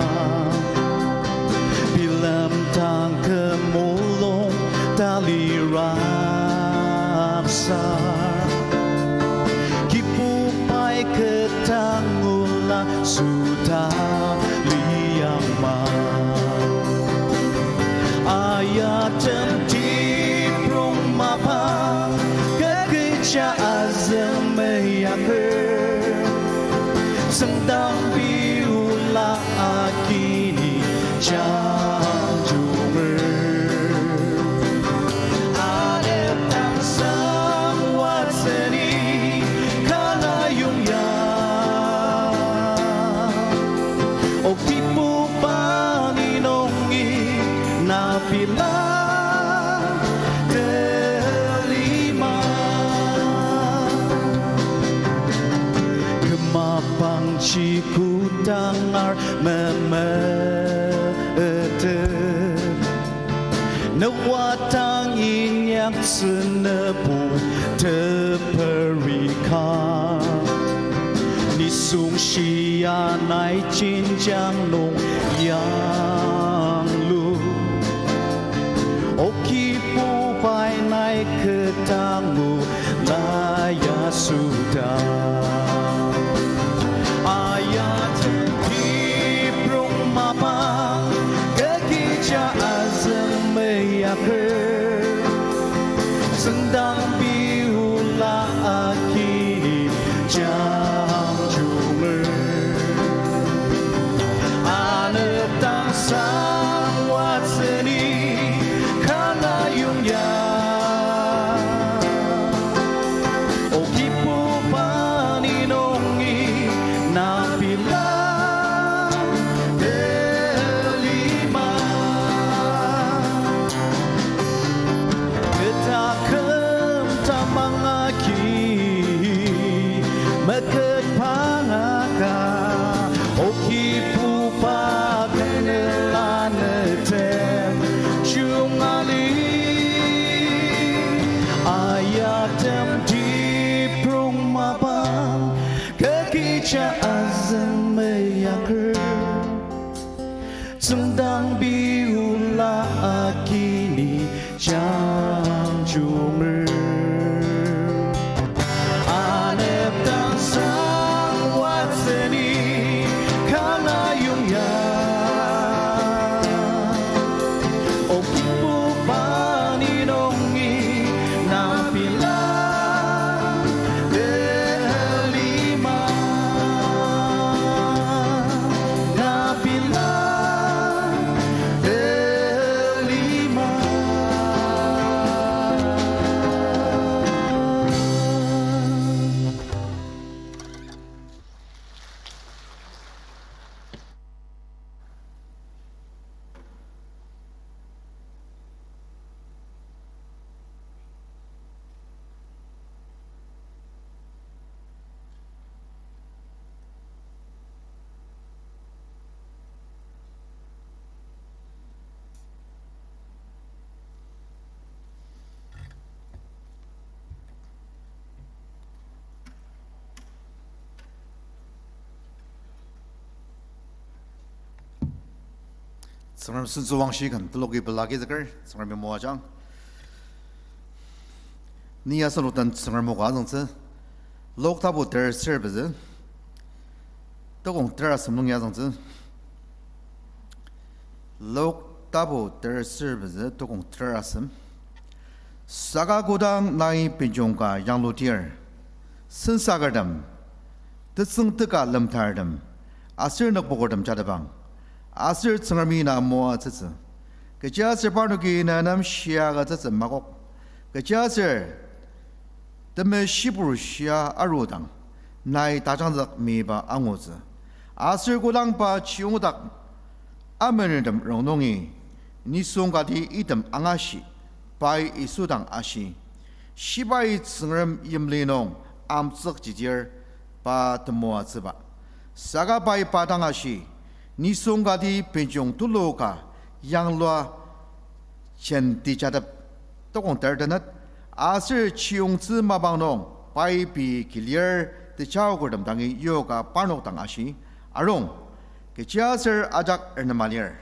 bilemdang kü mulung tali raksa, Kibubai kü tangula süta liangma. Ayatem tiprong mapa, Tsüngdangbi ola akini jangjunger. Anep tangsang watsüni kanga yongya. O Kibuba ni nungi na pila telima. Kümapangji kodangar memetet. Newa dang inyaktsü nübu teperi ka. Nisung shia nai jenjang nung yanglu. O Kibubai nai kü dangu na yasüda. Ayatem tiprong mapang kü kecha azüng meyaker. Tsüngdangbi ola akini jangjunger. Anep tangsang watsüni kanga yongya. O Kibuba ni nungi na pila telima. Kü taküm tamang agi meketpang aka, O Kibuba kü nüla netem jungali. Ayatem tiprong mapang kü kecha azüng meyaker. Tsüngdangbi ola akini jangjunger. Anep tangsang watsüni kanga yongya. O Kibuba ni nungi na pila telima. Na pila telima. Tsüngrem sentsü wangshi ken teloki pelaki züker, Tsüngremi moajang. Ni asenok den Tsüngrem o ka azüngtsü, Luk tapu ter ser pezü, tokong ter asem nung ya azüngtsü. Luk tapu ter ser pezü, tokong ter asem. Saka kodang nai benjong ka yanglutir, sensakertem, tetsüng teka lemtartem, aser nükpokertem jatepang, aser Tsüngremi na moatsütsü. Kechiaser parnoki na nem shia agütsütsü makok. Kechiaser temeshibur shia arudang, nai tajangzük miba angutsü. Aser kodang pa chiyongdak amenertem rongnungi, nisung kati item angashi, pai Yisu dang ashi, shibai Tsüngrem yimli nung amtsük jidir pa temoatsüba. Saka pai pa dang ashi, nisung kati benjong tulu ka yanglua jenti jatep, tokong ter tenet, aser chiyongtsü mapang nung pai pei kilir tejaokertem dangi yoka parnok dang ashi, arung, kechiaser ajak ernem alir.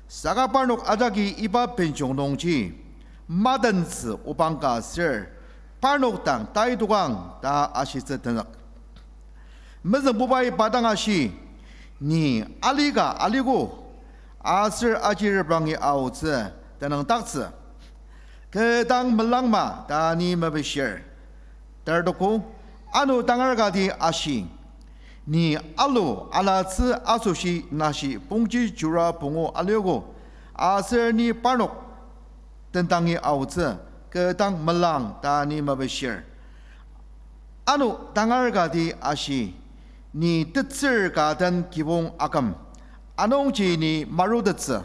Saka parnok ajaki iba benjong nungji matentsü obang ka aser parnok dang tai tokang ta ashitsü tenük. Mezüngbubai pa dang ashi, ni alika aliko, aser aji rebangi aotsü tenüngdaktsü. Kü dang melangma ta ni mepishir. Ter toko, ano tangar kati ashi, Ni alu alatsü asoshi nashi pongji jura pungu aliogo, aser ni parnok tendangi aotsü, kü dang melang ta ni mepishir. Ano tangar kati ashi, ni tetsür ka den kibong aküm, anungji ni marutettsü.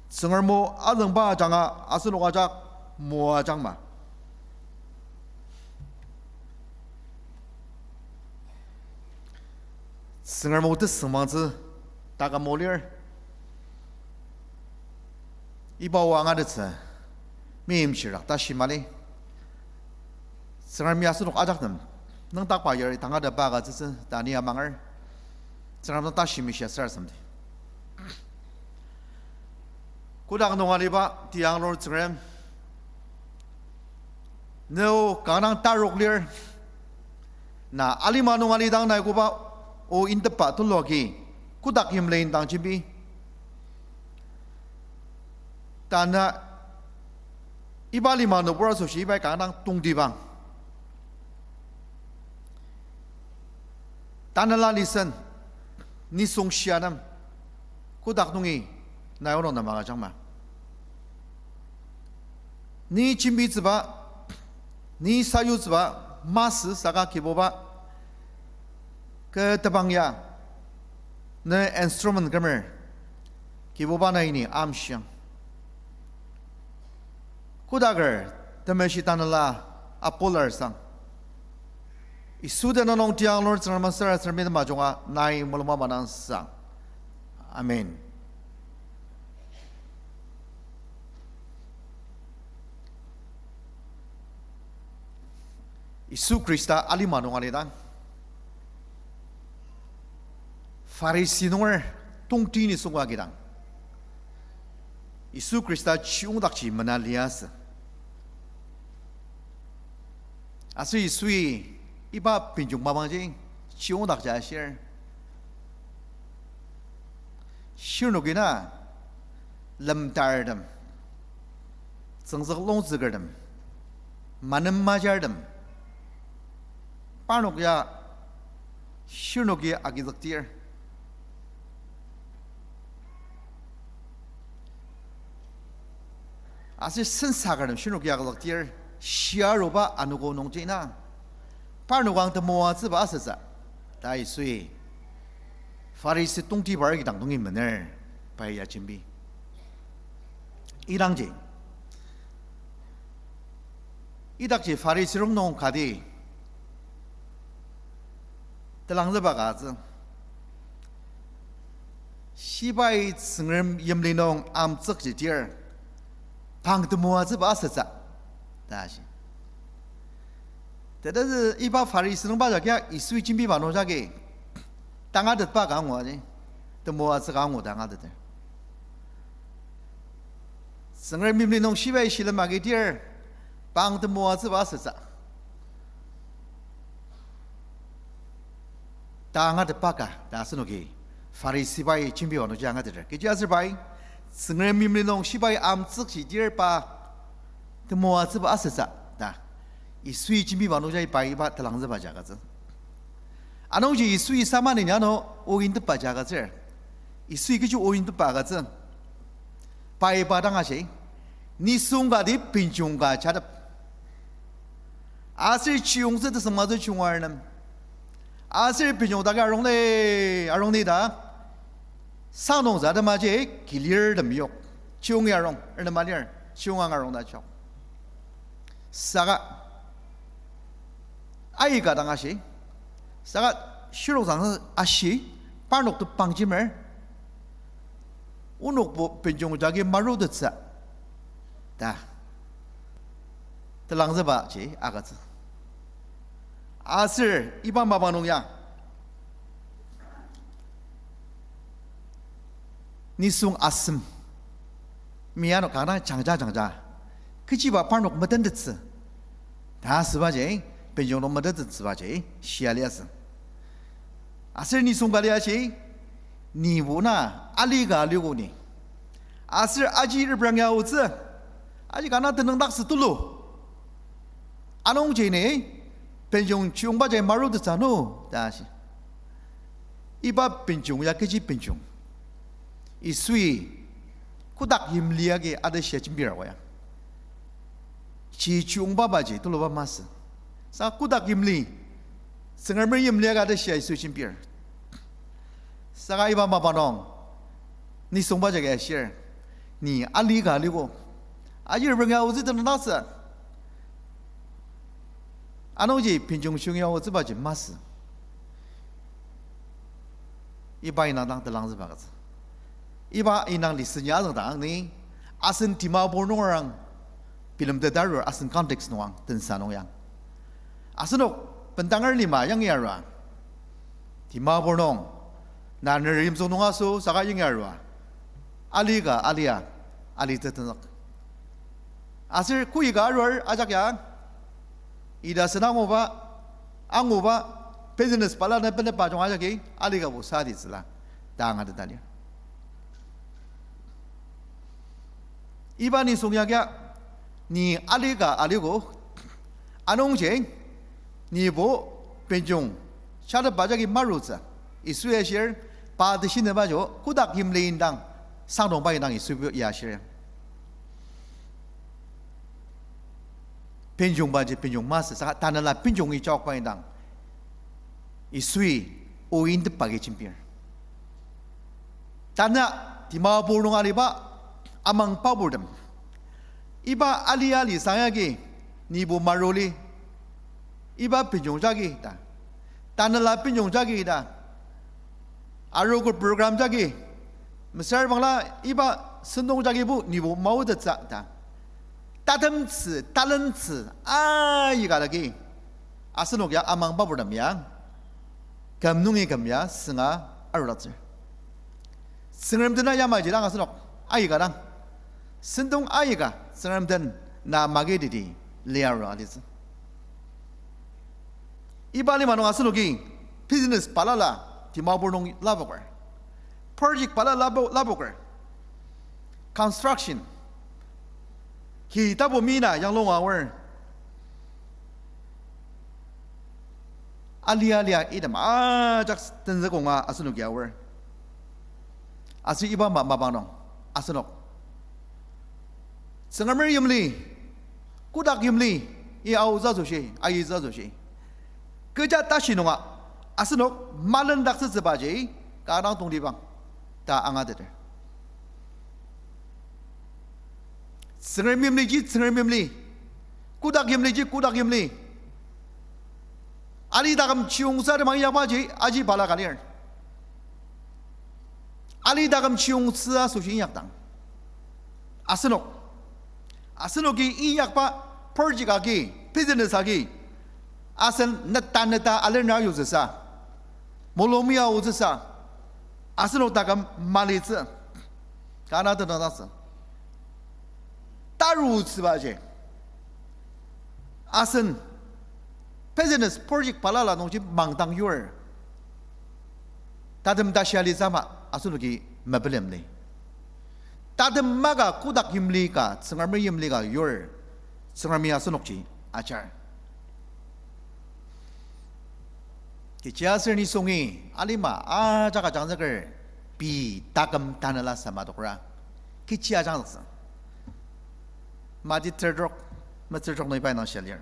Tsüngrem o azüngba ajanga asenok ajak moajangma. Tsüngrem o tesüngmangtsü taküm o lir. Iba o angatettsü meimchir dak tashi mali. Tsüngremi asenok ajak nem nüngdakba yari tangatetba agütsütsü ta ni amanger. Tsüngrem dang tashi meshia sarasademdi. Kotak nung aliba tianglur Tsüngrem, ne o kanga dang tarok lir. Na alima nung alidang nai koba o intepba tulu agi kotak yimli indang jembi. Tanü iba lima nübur asoshi ibai kanga dang tongtibang. Tanela listen, nisung shianem, kotak nungi nai onok nem agüjangma. Ni jembitsüba, ni sayutsüba masü saka Kibuba, kü tebang ya, ne instrument kümer, Kibuba nai ni amshiang. Kodaker temeshi tanela apular sang. Yisu tenüng nung tianglur Tsüngrem sarasademdi majunga nai mulungba manang sang. Amen. Yisu Khrista alima nung alidang, Pharisi nunger tongti nisung agidang, Yisu Khrista chiyongdakji mena liasü. Aser Yisui iba benjong mapangji chiyongdakji ashir. Shirnoki na lemtartem, tsüngzük longzükertem, manem majartem, parnok ya shirnoki agizüktir. Aser sensakertem shirnoki agizüktir, shia aruba anogo nungji na parnok ang temoatsüba asütsü ta Yisui Pharisi tongtibur kidang nungi mener, pai ya jembi. Idangji, idakji Pharisi rongnung kati telangzüba ka atsü, shibai Tsüngrem yimli nung amtsükji tir, pang temoatsüba asütsü ta shi. Tetezü iba Pharisi nungba jagia Yisui jembiba nung jagi tangatetba ka angu aji, temoatsü ka angu ta angateter. Tsüngrem yimli nung shibai shilem agi tir, pang temoatsüba asütsü ta angatetba ka ta asenoki Pharisi pai jembiba nungji angateter. Kechiaser pai, Tsüngrem yimli nung shibai amtsükji tir pa temoatsüba asütsü ta Yisui jembiba nungji pai iba telangzüba jakatsü. Anungji Yisui samani ano o intepba jakatsür. Yisui kechi o intepba agütsü? Pai iba dang ashi, nisung kati benjong ka jatep. Aser chiyongtsü tesüngmangtsü chiyongar nem. Aser benjong dagi arung ni, arung ni ta sangdongtsü atemaji kilirtem yok. Chiyongi arung, ernem alir, chiyong ang arung ta chok. Saka aika dang ashi, saka shirnok sang ashi, parnok tepangjimer, onokbo benjong jagi marutettsü ta telangzübaji agütsü. Aser iba mapang nung ya nisung asem, mi ano kanga jangja jangja, kechiba parnok metentettsü ta asübaji, benjong nung metentettsübaji shia liasü. Aser nisung ka liashi, nibo na ali ka aliogo ni, aser aji reprang ya aotsü, aji kanga tenüngdaktsü tulu. Anungji ni benjong chiyongbaji marutettsü no ta ashi. Iba benjong ya kechi benjong? Yisui kotak yimli agi ateshia jembir oa ya. Chi chiyongba baji tuluba masü. Saka kotak yimli, Tsüngremer yimli agi ateshia Yisui jembir. Saka iba mapa nung nisungba jagi ashir, ni ali ka aliko, aji rübeng ya otsü tenüngdaktsü. Anungji benjong chiyong ya otsübaji masü. Iba indang dang telangzüba agütsü. Iba indang listen ya azüngdang ni, asen Dimapur nungerang bilemtet arur asen context nungang tensa nung ya. Asenok bendanger lima yangi arua, Dimapur nung, na ner yimsung nung aso saka yangi arua, ali ka alia, ali tetenzük. Aser koika arur ajak ya, ita sen anguba, anguba, business balala benepa jung ajaki ali kabo saditsüla ta angateta lir. Iba nisung ya kya, ni ali ka aliko, anungji nibo benjong shatepba jagi marutsü, Yisui ashir, pa teshineba jo kotak yimli indang, sangdongba indang Yisui ya ashir. Benjongbaji benjong masü, saka tanela benjong ijokba indang Yisui o indepba agi jembir. Tanü Dimapur nung aliba amang paburtem, iba ali ali sang yagi nibo maruli, iba benjong jagi ta, tanela benjong jagi ta, arogo program jagi, mesüra bangla iba sentong jagibo nibo maotettsü ta, tatemtsü, talentsü, aika dagi, asenok ya amang paburtem ya, küm nungi küm ya sünga arudaktsür. Tsüngrem dena yamaji dang asenok aika dang, sentong aika Tsüngrem den na magiteti liaru alitsü. Iba lima nung asenoki business balala Dimapur nung lapoker, project balala lapo-, lapoker, construction, ki tapu mina yanglunga aor, ali alia item ajak tenzükonga asenoki aor. Aser iba ma-, mapang nung asenok Tsüngremer yimli, kotak yimli, i aotsü asoshi, ayitsü asoshi, kecha tashi nunga asenok malendaktsütsübaji kanga tongtibang ta angateter. Tsüngrem yimliji Tsüngrem yimli, kotak yimliji kotak yimli. Ali taküm chiyongtsü atema inyakbaji aji balaka lir. Ali taküm chiyongtsü asoshi inyakdang, asenok, asenoki inyakba project agi, business agi, asen neta neta alenra yutsüsa, mulungmia otsüsa, asenok taküm malitsü, kanga tenüngdaktsü, tarutsübaji asen business project balala nungji mangdang yur, tatem tashi alitsü ama asenoki mebilemli. Tatem maka kotak yimli ka Tsüngremer yimli ka yur, Tsüngremi asenokji ajar. Kechiaser nisungi alima ajak ajangzüker, pei taküm tanela sama tokra, kechi ajangzüktsü. Mati tertrok, metsürtrok nung iba indang shia lir.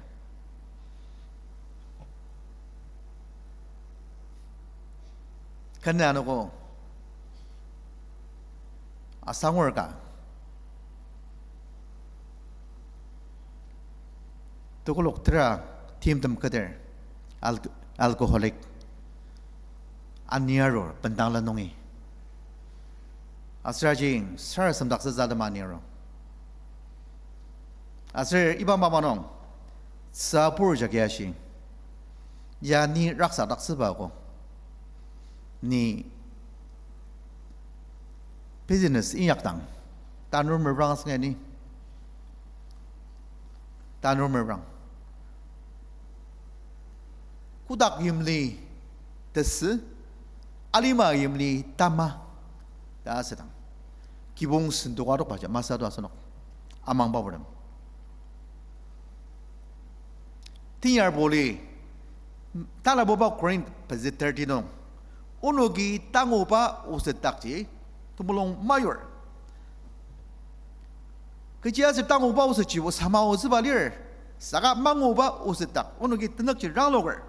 Kena anogo asangur ka, tekolak tera timtem keter, al-, alcoholic, ani arur bendangla nungi. Aser aji sarasademdaktsütsü atema ani arur. Aser iba mapa nung tsübur jagi ashi, ya ni raksadaktsüba ko, ni business inyakdang, tanur merang asünga ni, tanur merang, kotak yimli tesü, alima yimli tama ta asüdang, kibong sendok adokbaji masü to asenok amangba purtem. Tenyar Pauli talabuba Corinth pezü thirty nung Onoki tanguba osetdakji temulung mayur. Kechiaser tanguba osetjibo samaotsüba lir, saka manguba osetdak onoki tenükji rangloker.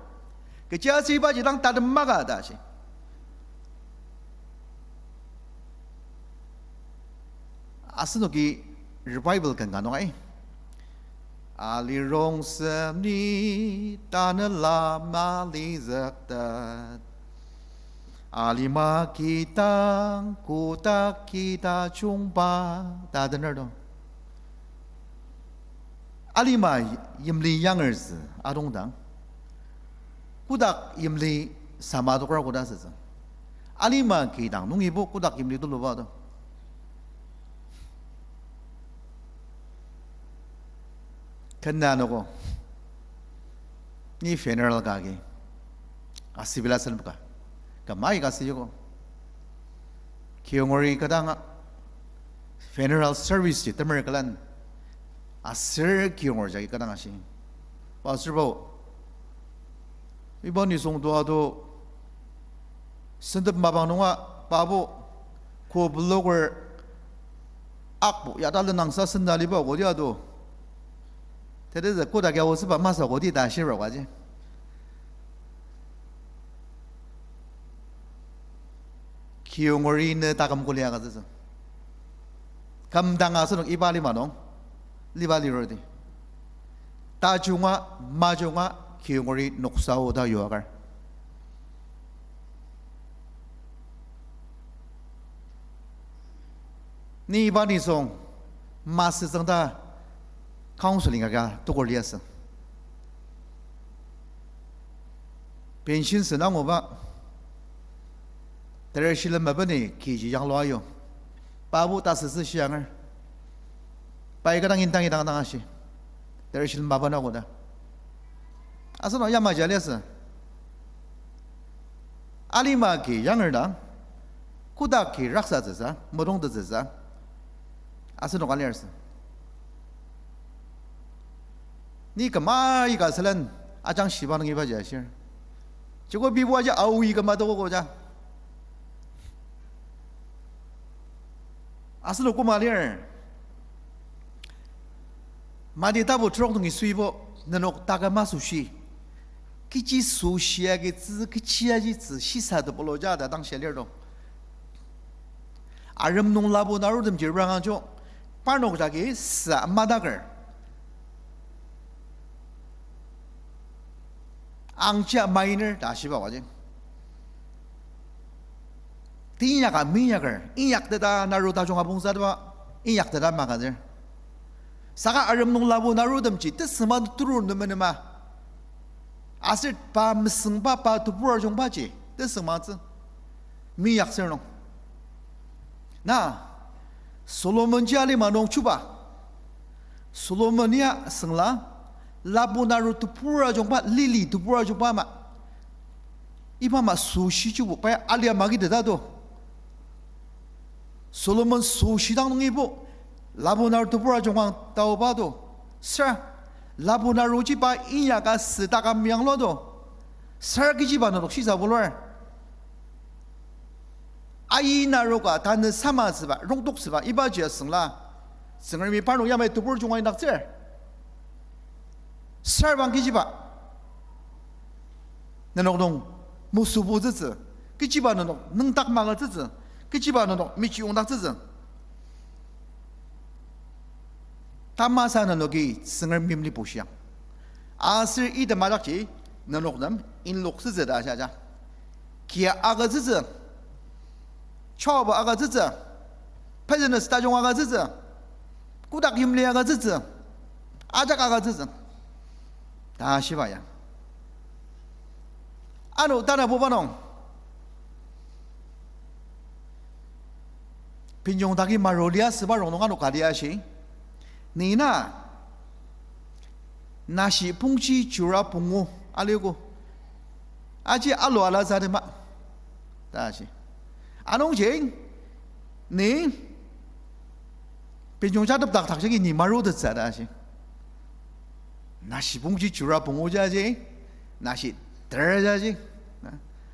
Kechiaser ibaji dang tatem maka ta shi. Asenoki revival ken ka nung ai. Alirongsen ni tanela malizüktet. Alima kidang kotak kida jungba ta dener to. Alima yimli yangertsü adongdang, kotak yimli sama tokra koda sütsü. Alima kidang nungibo kotak yimli tuluba to. Kena noko, ni funeral ka agi, asübila senbaka, kamai ka asüyoko. Kiyongeri kadanga funeral service ji temer külen, aser kiyonger jagi kadanga shi. Pastor bo, iba nisung tua to, sentep mapang nunga pabo, ko blocker akbo yata lenangsa senda liba kodi ato. Tetezü koda kya osüba masü kodi ta shirok aji. Kiyongeri ne taküm kuli agütsütsü. Kümdang asenok iba lima nung, liba lirodi, tajunga, majunga, kiyongeri noksa oda yuakar. Ni iba nisung masütsüng ta counseling aka tokur liasü. Pension sü anguba, terer shilem mapeni kiji yanglua ayu. Pabo tasütsü shianger. Pai kadang indang idang dang ashi. Terer shilem mapa nako ta. Asenok yamaji aliasü. Alima ki yanger dang, koda ki raksatsüsa, metongtetsüsa, asenok aliarsü. Ni kümai ka sülen ajang shiba nung ibaji ashir. Joko bibo aji aoi küma tokogo ja. Asenok koma lir. Mati tapu trok nungi süibo, nenok taküm asoshi, kechi soshi agitsü, kechi ajitsü shisa tepelo ja ta dang shia lir to. Arem nung labu narutemji rangangjo, parnok jagi sa madaker. Angja minor ta shiba waji. Teinyaka minyaker, inyakteta naru tajung abongsa teba, inyakteta magazir. Saka arem nung labu narutemji tesüngma turur nümenema, aser pa mesüngba pa tebur ajungbaji tesüngmatsü, minyaksür nung. Na, Solomonji alima nung chuba. Solomon ya süngla, labu naru tebur ajungba, lily tebur ajungba ama, iba ama soshijibo pai alia magiteta to. Solomon soshi dang nungibo, labu naru tebur ajungang taoba to. Sür, labu naruji pa inyaka sütaka meyanglu to. Sür kechiba nenok shisa bulur. Ayi naroka tanü samatsüba, rongtoktsüba, ibaji asüngla, Tsüngremi parnok yamai tebur junga indaktsür. Sarbang kechiba nenok nung mesübutsütsü, kechiba nenok nüngdak magütsütsü, kechiba nenok mechiyongdaktsütsü. Tamasa nenoki Tsüngrem mimli bushiang. Aser item ajakji nenok nem inloktsütsü ta ashiaja. Kia agütsütsü, chaba agütsütsü, business tajung agütsütsü, kotak yimli agütsütsü, ajak agütsütsü ta shiba ya. Ano tanabuba nung pinjong dagi maru liasüba rongnung ano kati ashi, ni na, nashi pongji jura pungu aliogo, aji alu ala zadema ta ashi. Anungji ni pinjong jatep dakdak jagi ni marutettsü ta ashi. Nashi pongji jura pungu jaji, nashi ter jaji, na.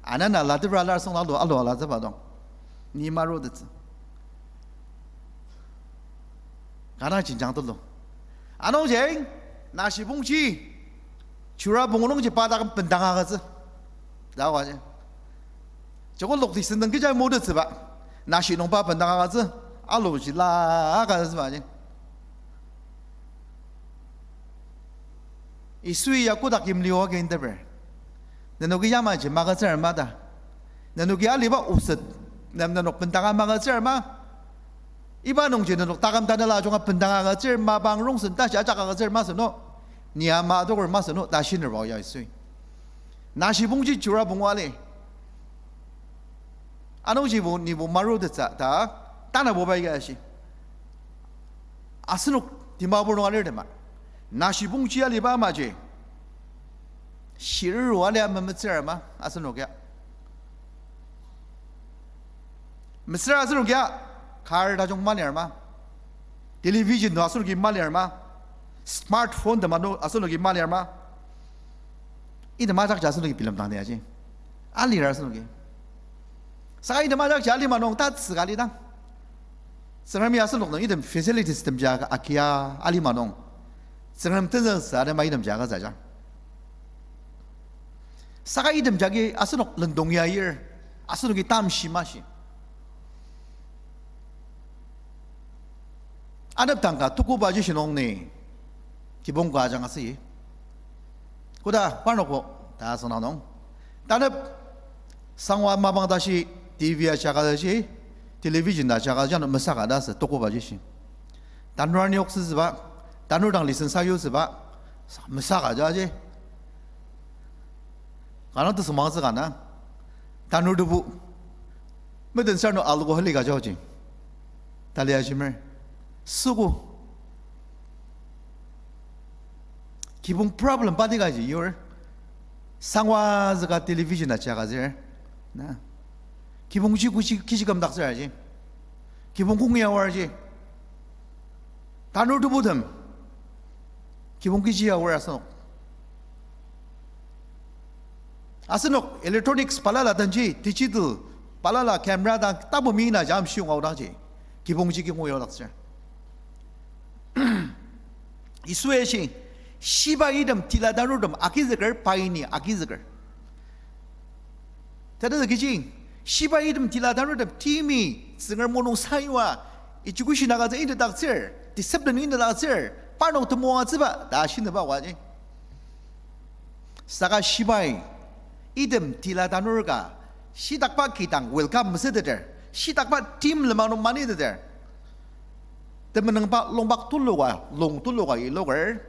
Anana latebra lar song alu, alu alatsüba dong. Ni marutettsü. Kanga jenjang tulu. Anungji, nashi pongji, jura pungu nungji pa taküm bendang agütsü. Ta aji. Joko lokti sentong kecha motettsüba. Nashi nung pa bendang agütsü, aluji la agütsüba ji. Yisui ya kotak yimli oa agi inteper. Nenoki yamaji magütsür ma ta. Nenoki aliba oset nem nenok bendanga magütsür ma. Iba nungji nenok taküm tanela ajunga bendanga agütsür, mapang rongsen tashi ajak agütsür masü no. Ni ama adoker masü no, ta shinerba ya Yisui. Nashi pongji jura pungu ali. Anungjibo nibo marutettsü ta, tanabuba ya ashi. Asenok Dimapur nung alirtema. Nashi pongji aliba amaji. Shiruru alia memetsür ma, asenok ya. Mesüra asenok ya, car tajung malir ma. Television nung asenoki malir ma. Smartphone tema nung asenoki malir ma. Item ajakji asenoki bilemdang ni aji. Alira asenoki. Saka item ajakji alima nung tatsüka alidang. Tsüngremi asenok nung item facilities temji akia alima nung. Tsüngrem tenzüngsü atema itemji agütsüja. Saka item jagi asenok lendong ya ir, asenoki tamshi mashi. Anepdang ka tukoba ji shinung ni, kibong ka ajanga asü. Koda parnokbo ta asüna nung. Tanep sangwa mapang tashi T V ajanga ji, television ajanga ji ano mesaka ta asü tukoba ji shi. Tanur ani oksütsüba, tanur dang listen sayutsüba, mesaka ja ji. Kanga tesümangtsü kanga. Tanur tebu. Meden sar no alcoholic ajaoji. Tali ajimer. Süogo. Kibong problem pati kaji yur. Sangwa züka television ajanga zir. Na. Kibong ji kuji kiji kümdaktsür aji. Kibong kong ya aor ji. Tanur tebutem. Kibong kiji ya aor asenok. Asenok electronics balala dangji, digital balala camera dang tapu mina jam shiung aodangji. Kibong ji kibong ya aodaktsür. Yisui ashi, shiba item tila tanurtem agizüker, pai ni agizüker. Tata kechi, shiba item tila tanurtem timi, Tsüngrem mulung sayua, education agütsü indaktsür, discipline indaktsür, parnok temoatsüba, ta shinüba waji. Saka shibai, item tila tanur ka, shitakba kidang welcome mesüteter, shitakba team lema nung maniteter. Temenengba longpak tuluka, long tuluka iloker,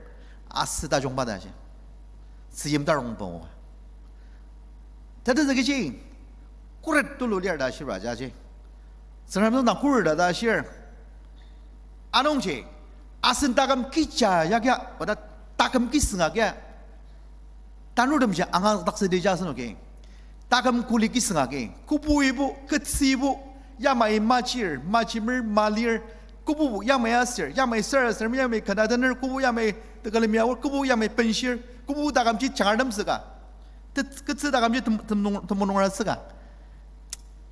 asü tajungba ta ji. Tzüyim tarongbo. Tetezü kechi, khuret tulu lir ta shira ja ji. Tsüngrem nung dang khuret ta ta shir. Anungji, asen taküm kija ya kya, oda taküm kisünga kya. Tanurtemji angadaktsü di ja asenoki. Taküm kuli kisünga ki. Kübuibo, kütsibo, yamai machir, machimer, malir, kübubo, yamai asür, yamai sarasadem, yamai kanatener, kübu yamai tekülemi aor, kübu yamai benshir, kübu takümji changartem süka. Tet-, kütsü takümji tem-, temnung-, temonungra süka.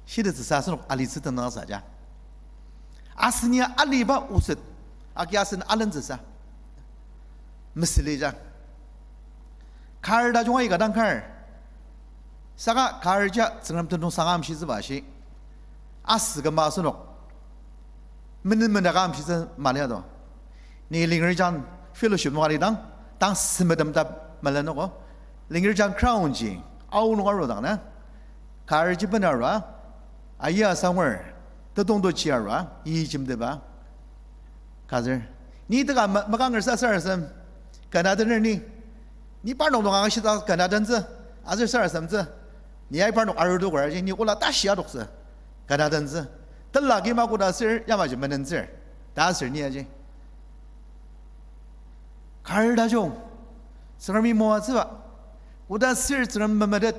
Shitettsüsa asenok alitsü tenüngsang ja. Asen ya aliba oset, agi asen alentsüsa. Mesüli ja. Kar tajung aika dang kar. Saka kar ja Tsüngrem tenüngsang amshitsüba shi. Asü küma asenok. Menen mena ka amshitsü mali ado. Ni Lingrijan fellowship nung alidang, tang semedem ta melenogo. Lingrijan crown ji, aonung arudang na. Kar ji bena arua, ayi asangur, tetong to ji arua, yi jimteba. Kazür. Ni teka ma-, makanger sa sarasadem, kanatener ni. Ni parnok nung angashita kanatentsü, aser sarasademtsü. Ni ai parnok arudoker aji, ni ola tashi adoktsü, kanatentsü. Tela kima koda sür, yamaji menentsür. Ta sür ni aji. Kar tajung, Tsüngremi moatsüba, koda sür Tsüngrem memetet,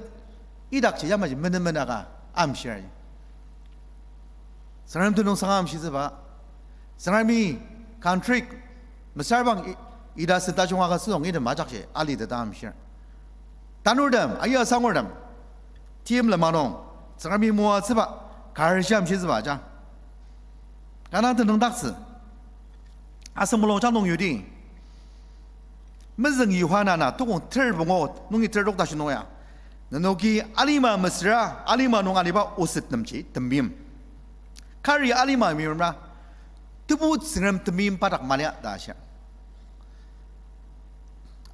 idakji yamaji menen mena ka amshir. Tsüngrem tenüngsang amshitsüba, Tsüngremi country mesüra bang i-, ita sen tajung aka südong item ajakji alita ta amshir. Tanurtem, ayi asangurtem, Tim lema nung, Tsüngremi moatsüba, kar sham shitsüba ja. Kanga tenüngdaktsü. Asen mulungjang nung yudi. Mezüng Yohana na tokong ter pungu nungi ter trok tashi nung ya. Nenoki alima mesüra, alima nung aliba oset nemji temeim. Kari alima meimra, tebu Tsüngrem temeim pa dak mali ta shia.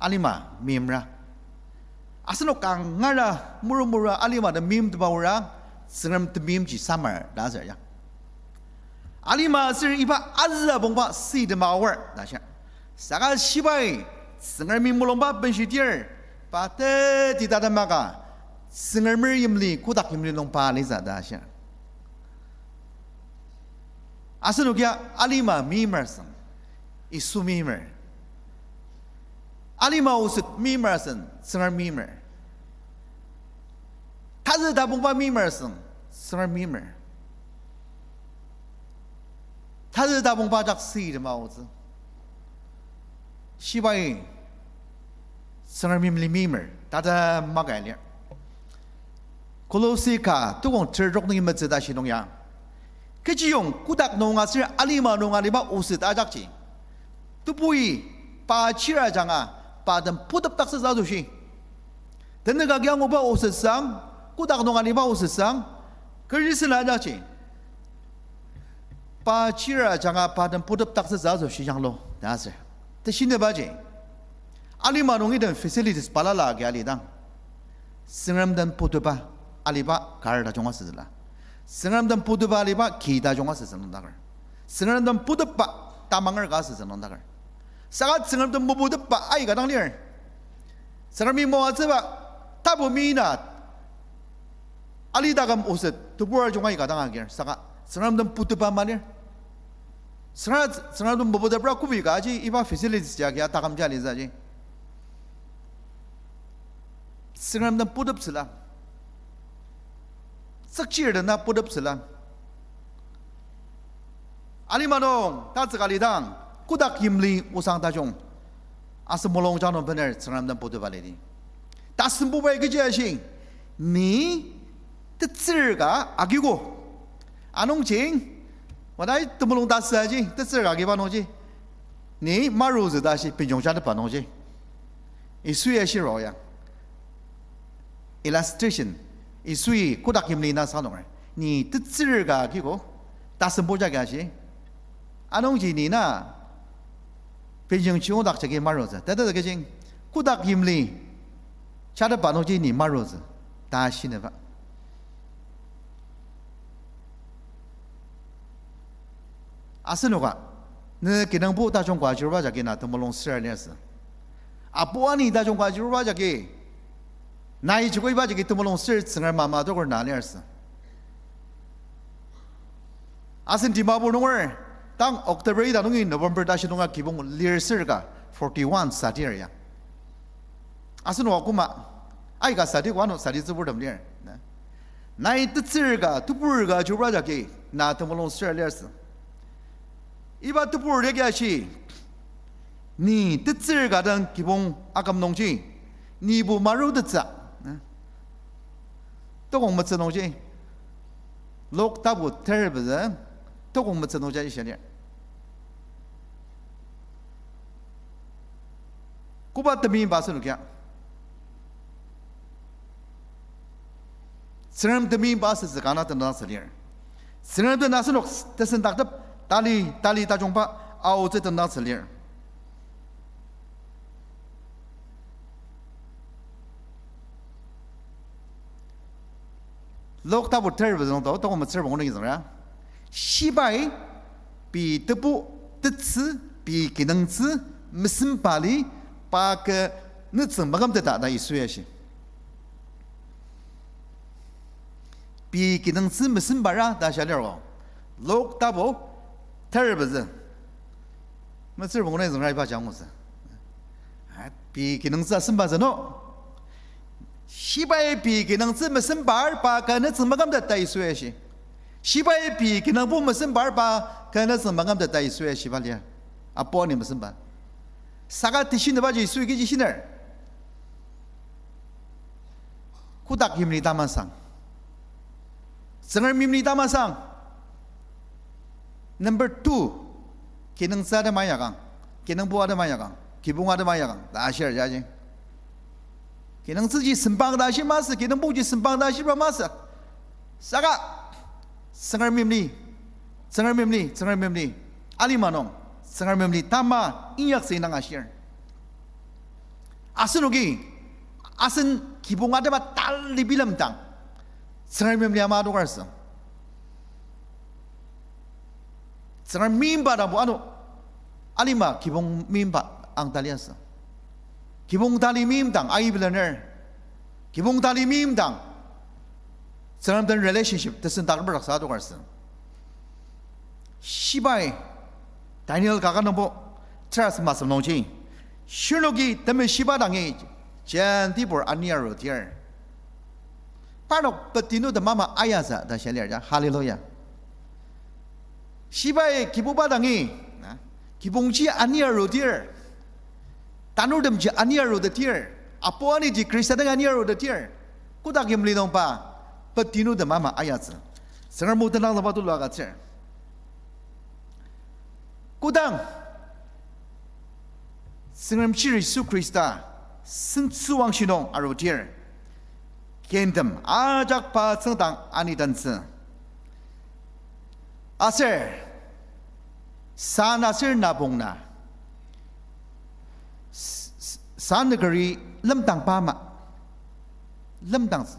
Alima meimra. Asenok kangara murumura alima temeimtepa aora, Tsüngrem temeimji samar ta asür ya. Alima aser iba azü abongba süitema aor ta shia. Saka shibai Tsüngremi mulungba benshidir, pa teti tatemaka, Tsüngremer yimli, kotak yimli nung pa lisa ta shia. Asenokia alima meimer asüng, Yisu meimer. Alima oset meimer asüng, Tsüngrem meimer. Tazü tabongba meimer asüng, Tsüngrem meimer. Tazü tabongba jak süitema aotsü. Shibai Tsüngrem yimli meimer, tata maka lir. Kolosi ka tokong ter trok nungi metsü tashi nung ya. Kechiyong kotak nung aser alima nung aliba oset ajakji, tebui pa chir ajanga, pa den putepdaktsütsü asoshi. Tenük agi anguba oset sang, kotak nung aliba oset sang, kechi süla ajakji, pa chir ajanga pa den putepdaktsütsü asoshi yanglu ta asür. Teshinübaji, alima nung item facilities balala agi alidang, Tsüngrem den putepa aliba kar tajung asütsüla. Tsüngrem den putepa aliba ki tajung asütsü nüngdaker. Tsüngrem den putepba tamanger ka asütsü nüngdaker. Saka Tsüngrem den moputepba aika dang lir. Tsüngremi moatsüba tapu mina alitaküm oset tebur ajunga aika dang agir. Saka Tsüngrem den putepa malir. Tsüngra-, Tsüngrem den moputepra kobi ka aji iba facilities jagi ataküm jali saji. Tsüngrem den puteptsüla. Tsükchir dena puteptsüla. Alima nung tatsüka lidang, kotak yimli osang tajung, asen mulungjang nung bener Tsüngrem den putepa lidi. Tasembubai kechi ashi, ni tetsür ka agiko. Anungji, wadai temulung tasü aji, tetsür ka agiba nungji, ni marutsü ta ashi benjong jatepa nungji. Yisui ashiro ya. Illustration. Yisui kotak yimli na sangdonga. Ni tetsür ka agiko, tasembu jagi ashi. Anungji ni na benjong chiyongdak jagi marutsü. Tata kechi, kotak yimli jatepa nungji ni marutsü ta shinüba. Asenoka, ne kinungpo tajung ka ajuruba jagi na temulung süra liasü. Apu ani tajung ka ajuruba jagi, nai joko iba jagi temulung sür Tsüngrem ama adoker na liasü. Asen Dimapur nunger, tang October ita nungi November tashi nunga kibong lir sür ka forty-one sadir ya. Asenoka koma, aika sadi, wano sadi tsüburtem lir. Nai tetsür ka, tebur ka ajuruba jagi, na temulung sür liasü. Iba tebur jagi ashi, ni tetsür ka dang kibong aküm nungji, nibo marutettsü. Tokong metsü nungji, Luk tapu ter pezü, tokong metsü nungji aji shia lir. Koba temeimba asenokia, Tsüngrem temeimba asütsü kanga tenüngsü lir. Tsüngrem den asenok tesendaktep tali, tali tajungba aotsü tenüngsü lir. Luk tapu ter pezü nung to, tokong metsür pungu nungi züngra. Shibai pei tebu tetsü, pei kinungtsü, mesembali, pa kü nütsüng makümteta ta Yisui ashi. Pei kinungtsü mesembara ta shia liro, Luk tapu ter pezü. Metsür pungu nungi züngra iba jangutsü. Pei kinungtsü asembatsü no. Shibai pei kinungtsü mesembar pa kü nütsüng makümtet ta Yisui ashi. Shibai pei kinungpo mesembar pa kü nütsüng makümtet ta Yisui ashiba lir. Apu ani mesemba. Saka teshinübaji Yisui kechi shiner? Kotak yimli tamang sang. Tsüngrem yimli tamasang. Number two, kinungtsü atema yakang, kinungpo atema yakang, kibong atema yakang ta ashir jaji. Kinungtsüji sempang ta ashi masü, kinungpoji sempang ta ashiba masü. Saka Tsüngrem yimli, Tsüngrem yimli, Tsüngrem yimli, alima nung Tsüngrem yimli tama inyaktsü indang ashir. Asenoki asen kibong atema tali bilemdang Tsüngrem yimli ama adoker sü. Tsüngrem meimba dangbo ano alima kibong meimba ang tali asü. Kibong tali meimdang aibener. Kibong tali meimdang Tsüngrem den relationship tesen takbar daksa adoker sü. Shibai Daniel kaket nungbo tera masem nungji, shirnoki temeshiba dangi jentibur ani arudir, parnok petinu temama ayatsü ta shia lir ja. Hallelujah. Shibai Kibuba dangi, na, kibongji ani arudir, tanurtemji ani arutetir, apu aniji Khrista dangi ani arutetir, kotak yimli nungba petinu temama ayatsü. Tsüngrem o tenangzükba tulu agütsür. Kodang Tsüngrem chir Yisu Khrista sentsüwangshi nung arudir, kintem ajak pa tsüngdang anidentsü. Aser, san aser nabong na, s-, s-, san nükeri lemdangba ama, lemdangtsü.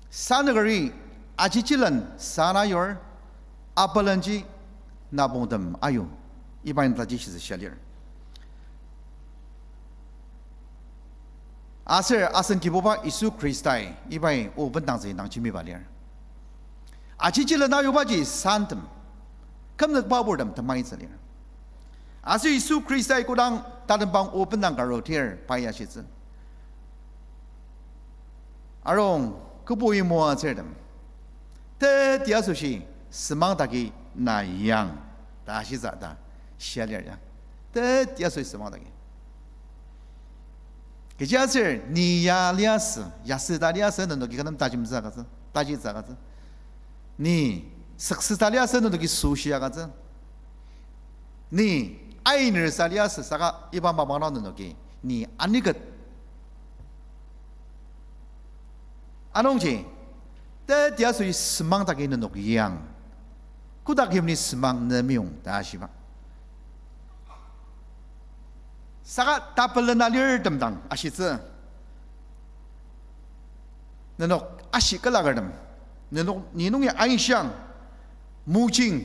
San nükeri ajijilen san ayur, apelenji nabongtem ayu, iba indang taji shitsü shia lir. Aser asen Kibuba Yisu Khristai ibai o bendangtsü indang jembiba lir. Ajijilen ayubaji santem, kümzükba purtem temaitsü lir. Aser Yisu Khristai kodang tatembang o bendang ka arudir pa ya shitsü, arung, kübok-i moatsürtem, teti asoshi semang dagi na yang ta shitsü ta shia lir ya. Teti asoshi semang dagi. Kechiaser ni ya liasü, yasü ta liasü, nenoki kü nem tajimtsü agütsü, tajitsü agütsü. Ni süksü ta liasü, nenoki süshi agütsü. Ni ainer sa liasü saka iba mapang nung nenoki ni aniket. Anungji, teti asoshi semang dagi nenok yang. Kotak yimli semang ne meyong ta shiba. Saka tapelen alirtem dang ashitsü, nenok ashi kelakertem, nenok ni nungi aishiang, mojing,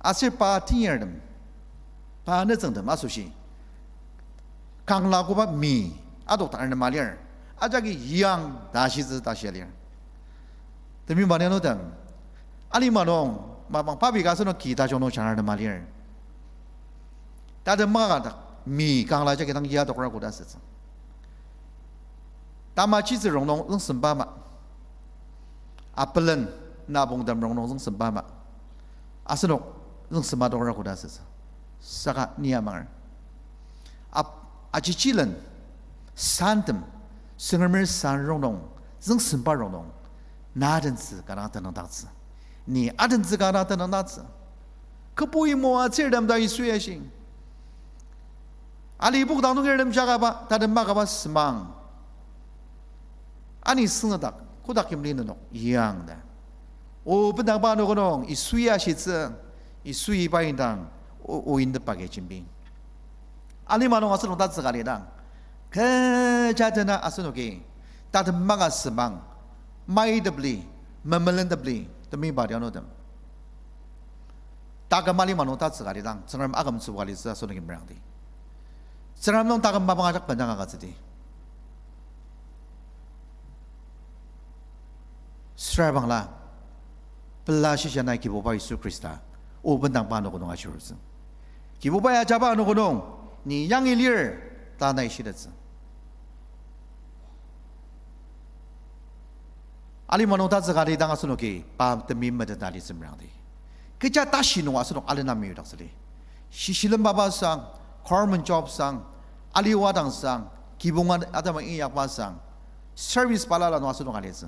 aser pa teyartem, pa nütsüngtem asoshi kangla koba mi adokdang nem alir, ajaki yang ta shitsü ta shia lir. Temeim banianutem, alima nung mapang papi ka asenok ki tajung nung jangar nem alir. Tatem maka dak mi kangla jagi dang ya adokra koda asütsü. Tamajitsü rongnung züngsemba ama, apelen nabongtem rongnung züngsemba ama, asenok züngsemba adokra koda asütsü. Saka ni amanger, ap-, ajijilen santem, Tsüngremer san rongnung, züngsemba rongnung, na adentsü kanga tenüngdaktsü. Ni adentsü kanga tenüngdaktsü. Kübok-i moatsürtem ta Yisu ya shi. Ali pokdang nung irtem jakaba, tatem makaba semang, ani süngedak, kotak yimli nenok yang ta, o bendangba anogo nung Yisu ya shitsü, Yisu iba indang o, o indepba agi jembi. Alima nung asenok tatsüka lidang, kecha tena asenoki tatem maka semang, maitepli, memelentepli, temeim banianutem, taküm alima nung tatsüka lidang Tsüngrem akümtsüba litsü asenoki merangdi. Tsüngrem nung taküm mapang ajak bendang agütsüdi. Sürabangla, pela shisa nai Kibuba Yisu Khrista o bendangba anogo nung ajurutsü. Kibubai ajaba anogo nung ni yangi lir ta nai shitettsü. Alima nung tatsüka lidang asenoki pa temeim meteta litsü merangdi. Kecha tashi nung asenok alena meyudaktsüdi. Shishilemba ba sang, government job sang, aliwa dang sang, kibong at-, atema inyakba sang, service balala nung asenok alitsü.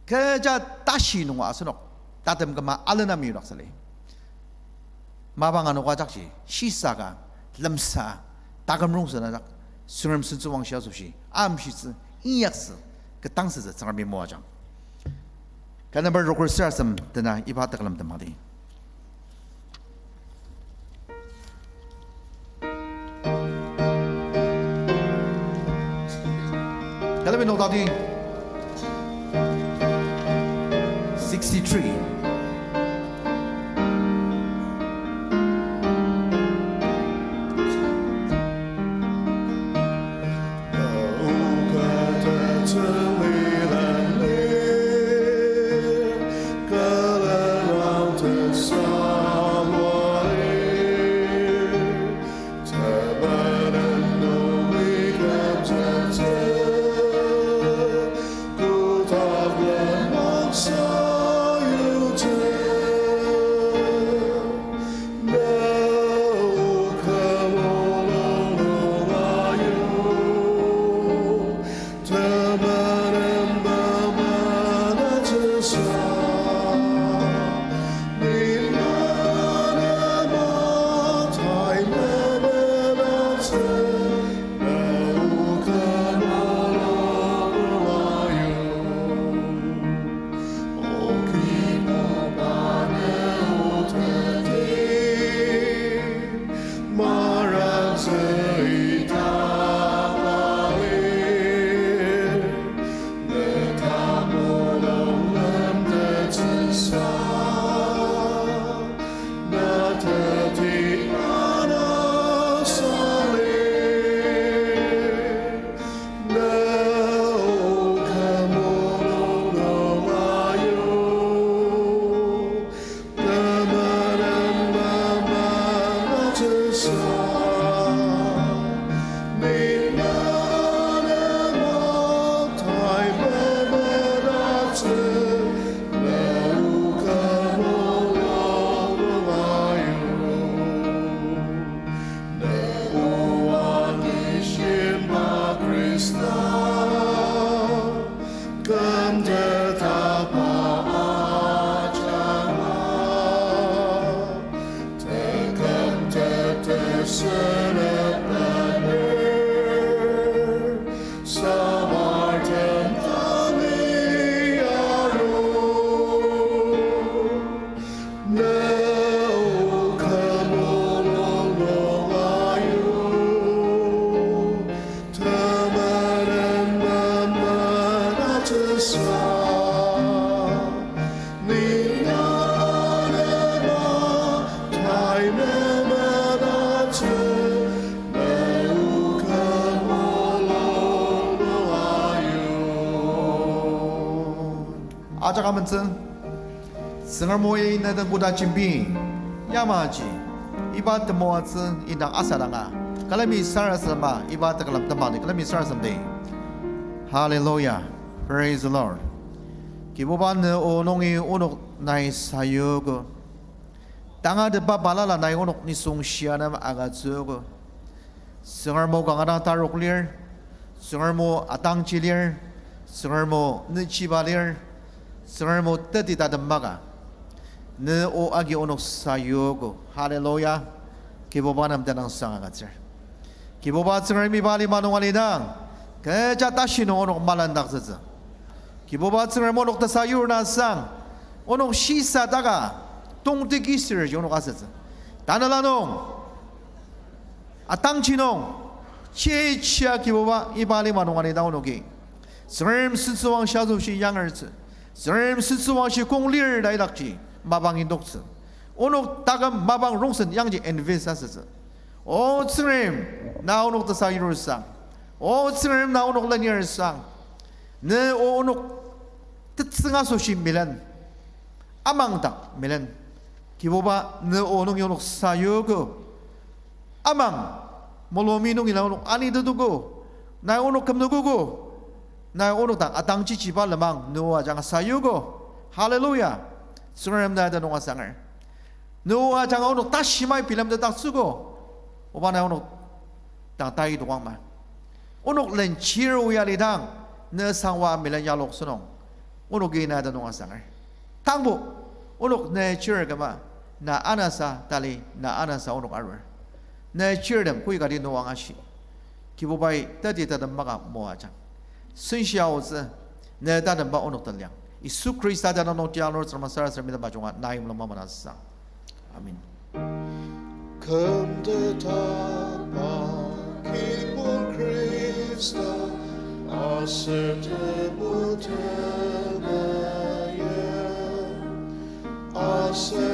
Kecha tashi nung asenok tatem küma alena meyudaktsüli. Mapang anogo ajakji shisa ka, lemsa, taküm rongsen ajak, Tsüngrem sentsüwangshi asoshi amshitsü, inyaktsü, ketdangsütsü Tsüngremi moajang. Ka number rokur sürasem dena iba tekülem temangdi. Kalebi nokdakti sixty-three. Ajak amentsü, Tsüngrem oi ne den koda jembi, yamaji, iba temoatsü indang asadanga, külemi sarasadema, iba tekülem temangdi, külemi sarasademdi. Hallelujah. Praise the Lord. Kibuba ne o nungi onok nai sayuogo. Tangatetba balala nai onok nisung shia nem agütsüogo. Tsüngrem o kanga dang tarok lir, Tsüngrem o atangji lir, Tsüngrem o nechiba lir, Tsüngrem o teti tatem maka. Ne o agi onok sayuogo. Hallelujah. Kibuba nem tenüngsang agütsür. Kibuba Tsüngrem, iba lima nung alidang, kecha tashi nung onok malandaktsütsü. Kibuba Tsüngrem, onok tesayur na sang, onok shisa taka, tongtiki sürji onok asütsü. Tanela nung, atangji nung, chichia Kibuba iba lima nung alidang onoki Tsüngrem sentsüwangshi asoshi yangertsü. Tsüngrem sentsüwangshi kong lir ta idakji mapang indoktsü. Onok taküm mapang rongsen yangji invest asütsü. O Tsüngrem, na onok tesayur sang. O Tsüngrem, na onok lenir sang. Ne o onok tetsüng asoshi melen, amang dak melen. Kibuba, ne o nungi onok sayuogo. Amang, mulungmi nungi na onok anitetugo. Nai onok kümnükogo. Nai onok dang atangji jiba lenmang ne o ajanga sayuogo. Hallelujah. Tsüngrem, na tenüng asanger. Ne o ajanga onok tashimai bilemtetdaktsügo. Oba, nai onok dang tai tokangma. Onok lenchir o ya lidang, Ne sangwa milen yalok sünung, onoki na tenüng asanger. Tangbo, onok ne chir küma, na anasa tali, na anasa onok arur. Ne chirtem koikati nung angashi. Kibubai tati tatem maka moajang. Senshi aotsü, ne tatemba onok den liang. Yisu Khrista tenüng nung tiang nung Tsüngrem sarasadem midang majunga nai mulung mama asang. Amen. Kümtetba Kibur Khrista, aser Tebu temeim, aser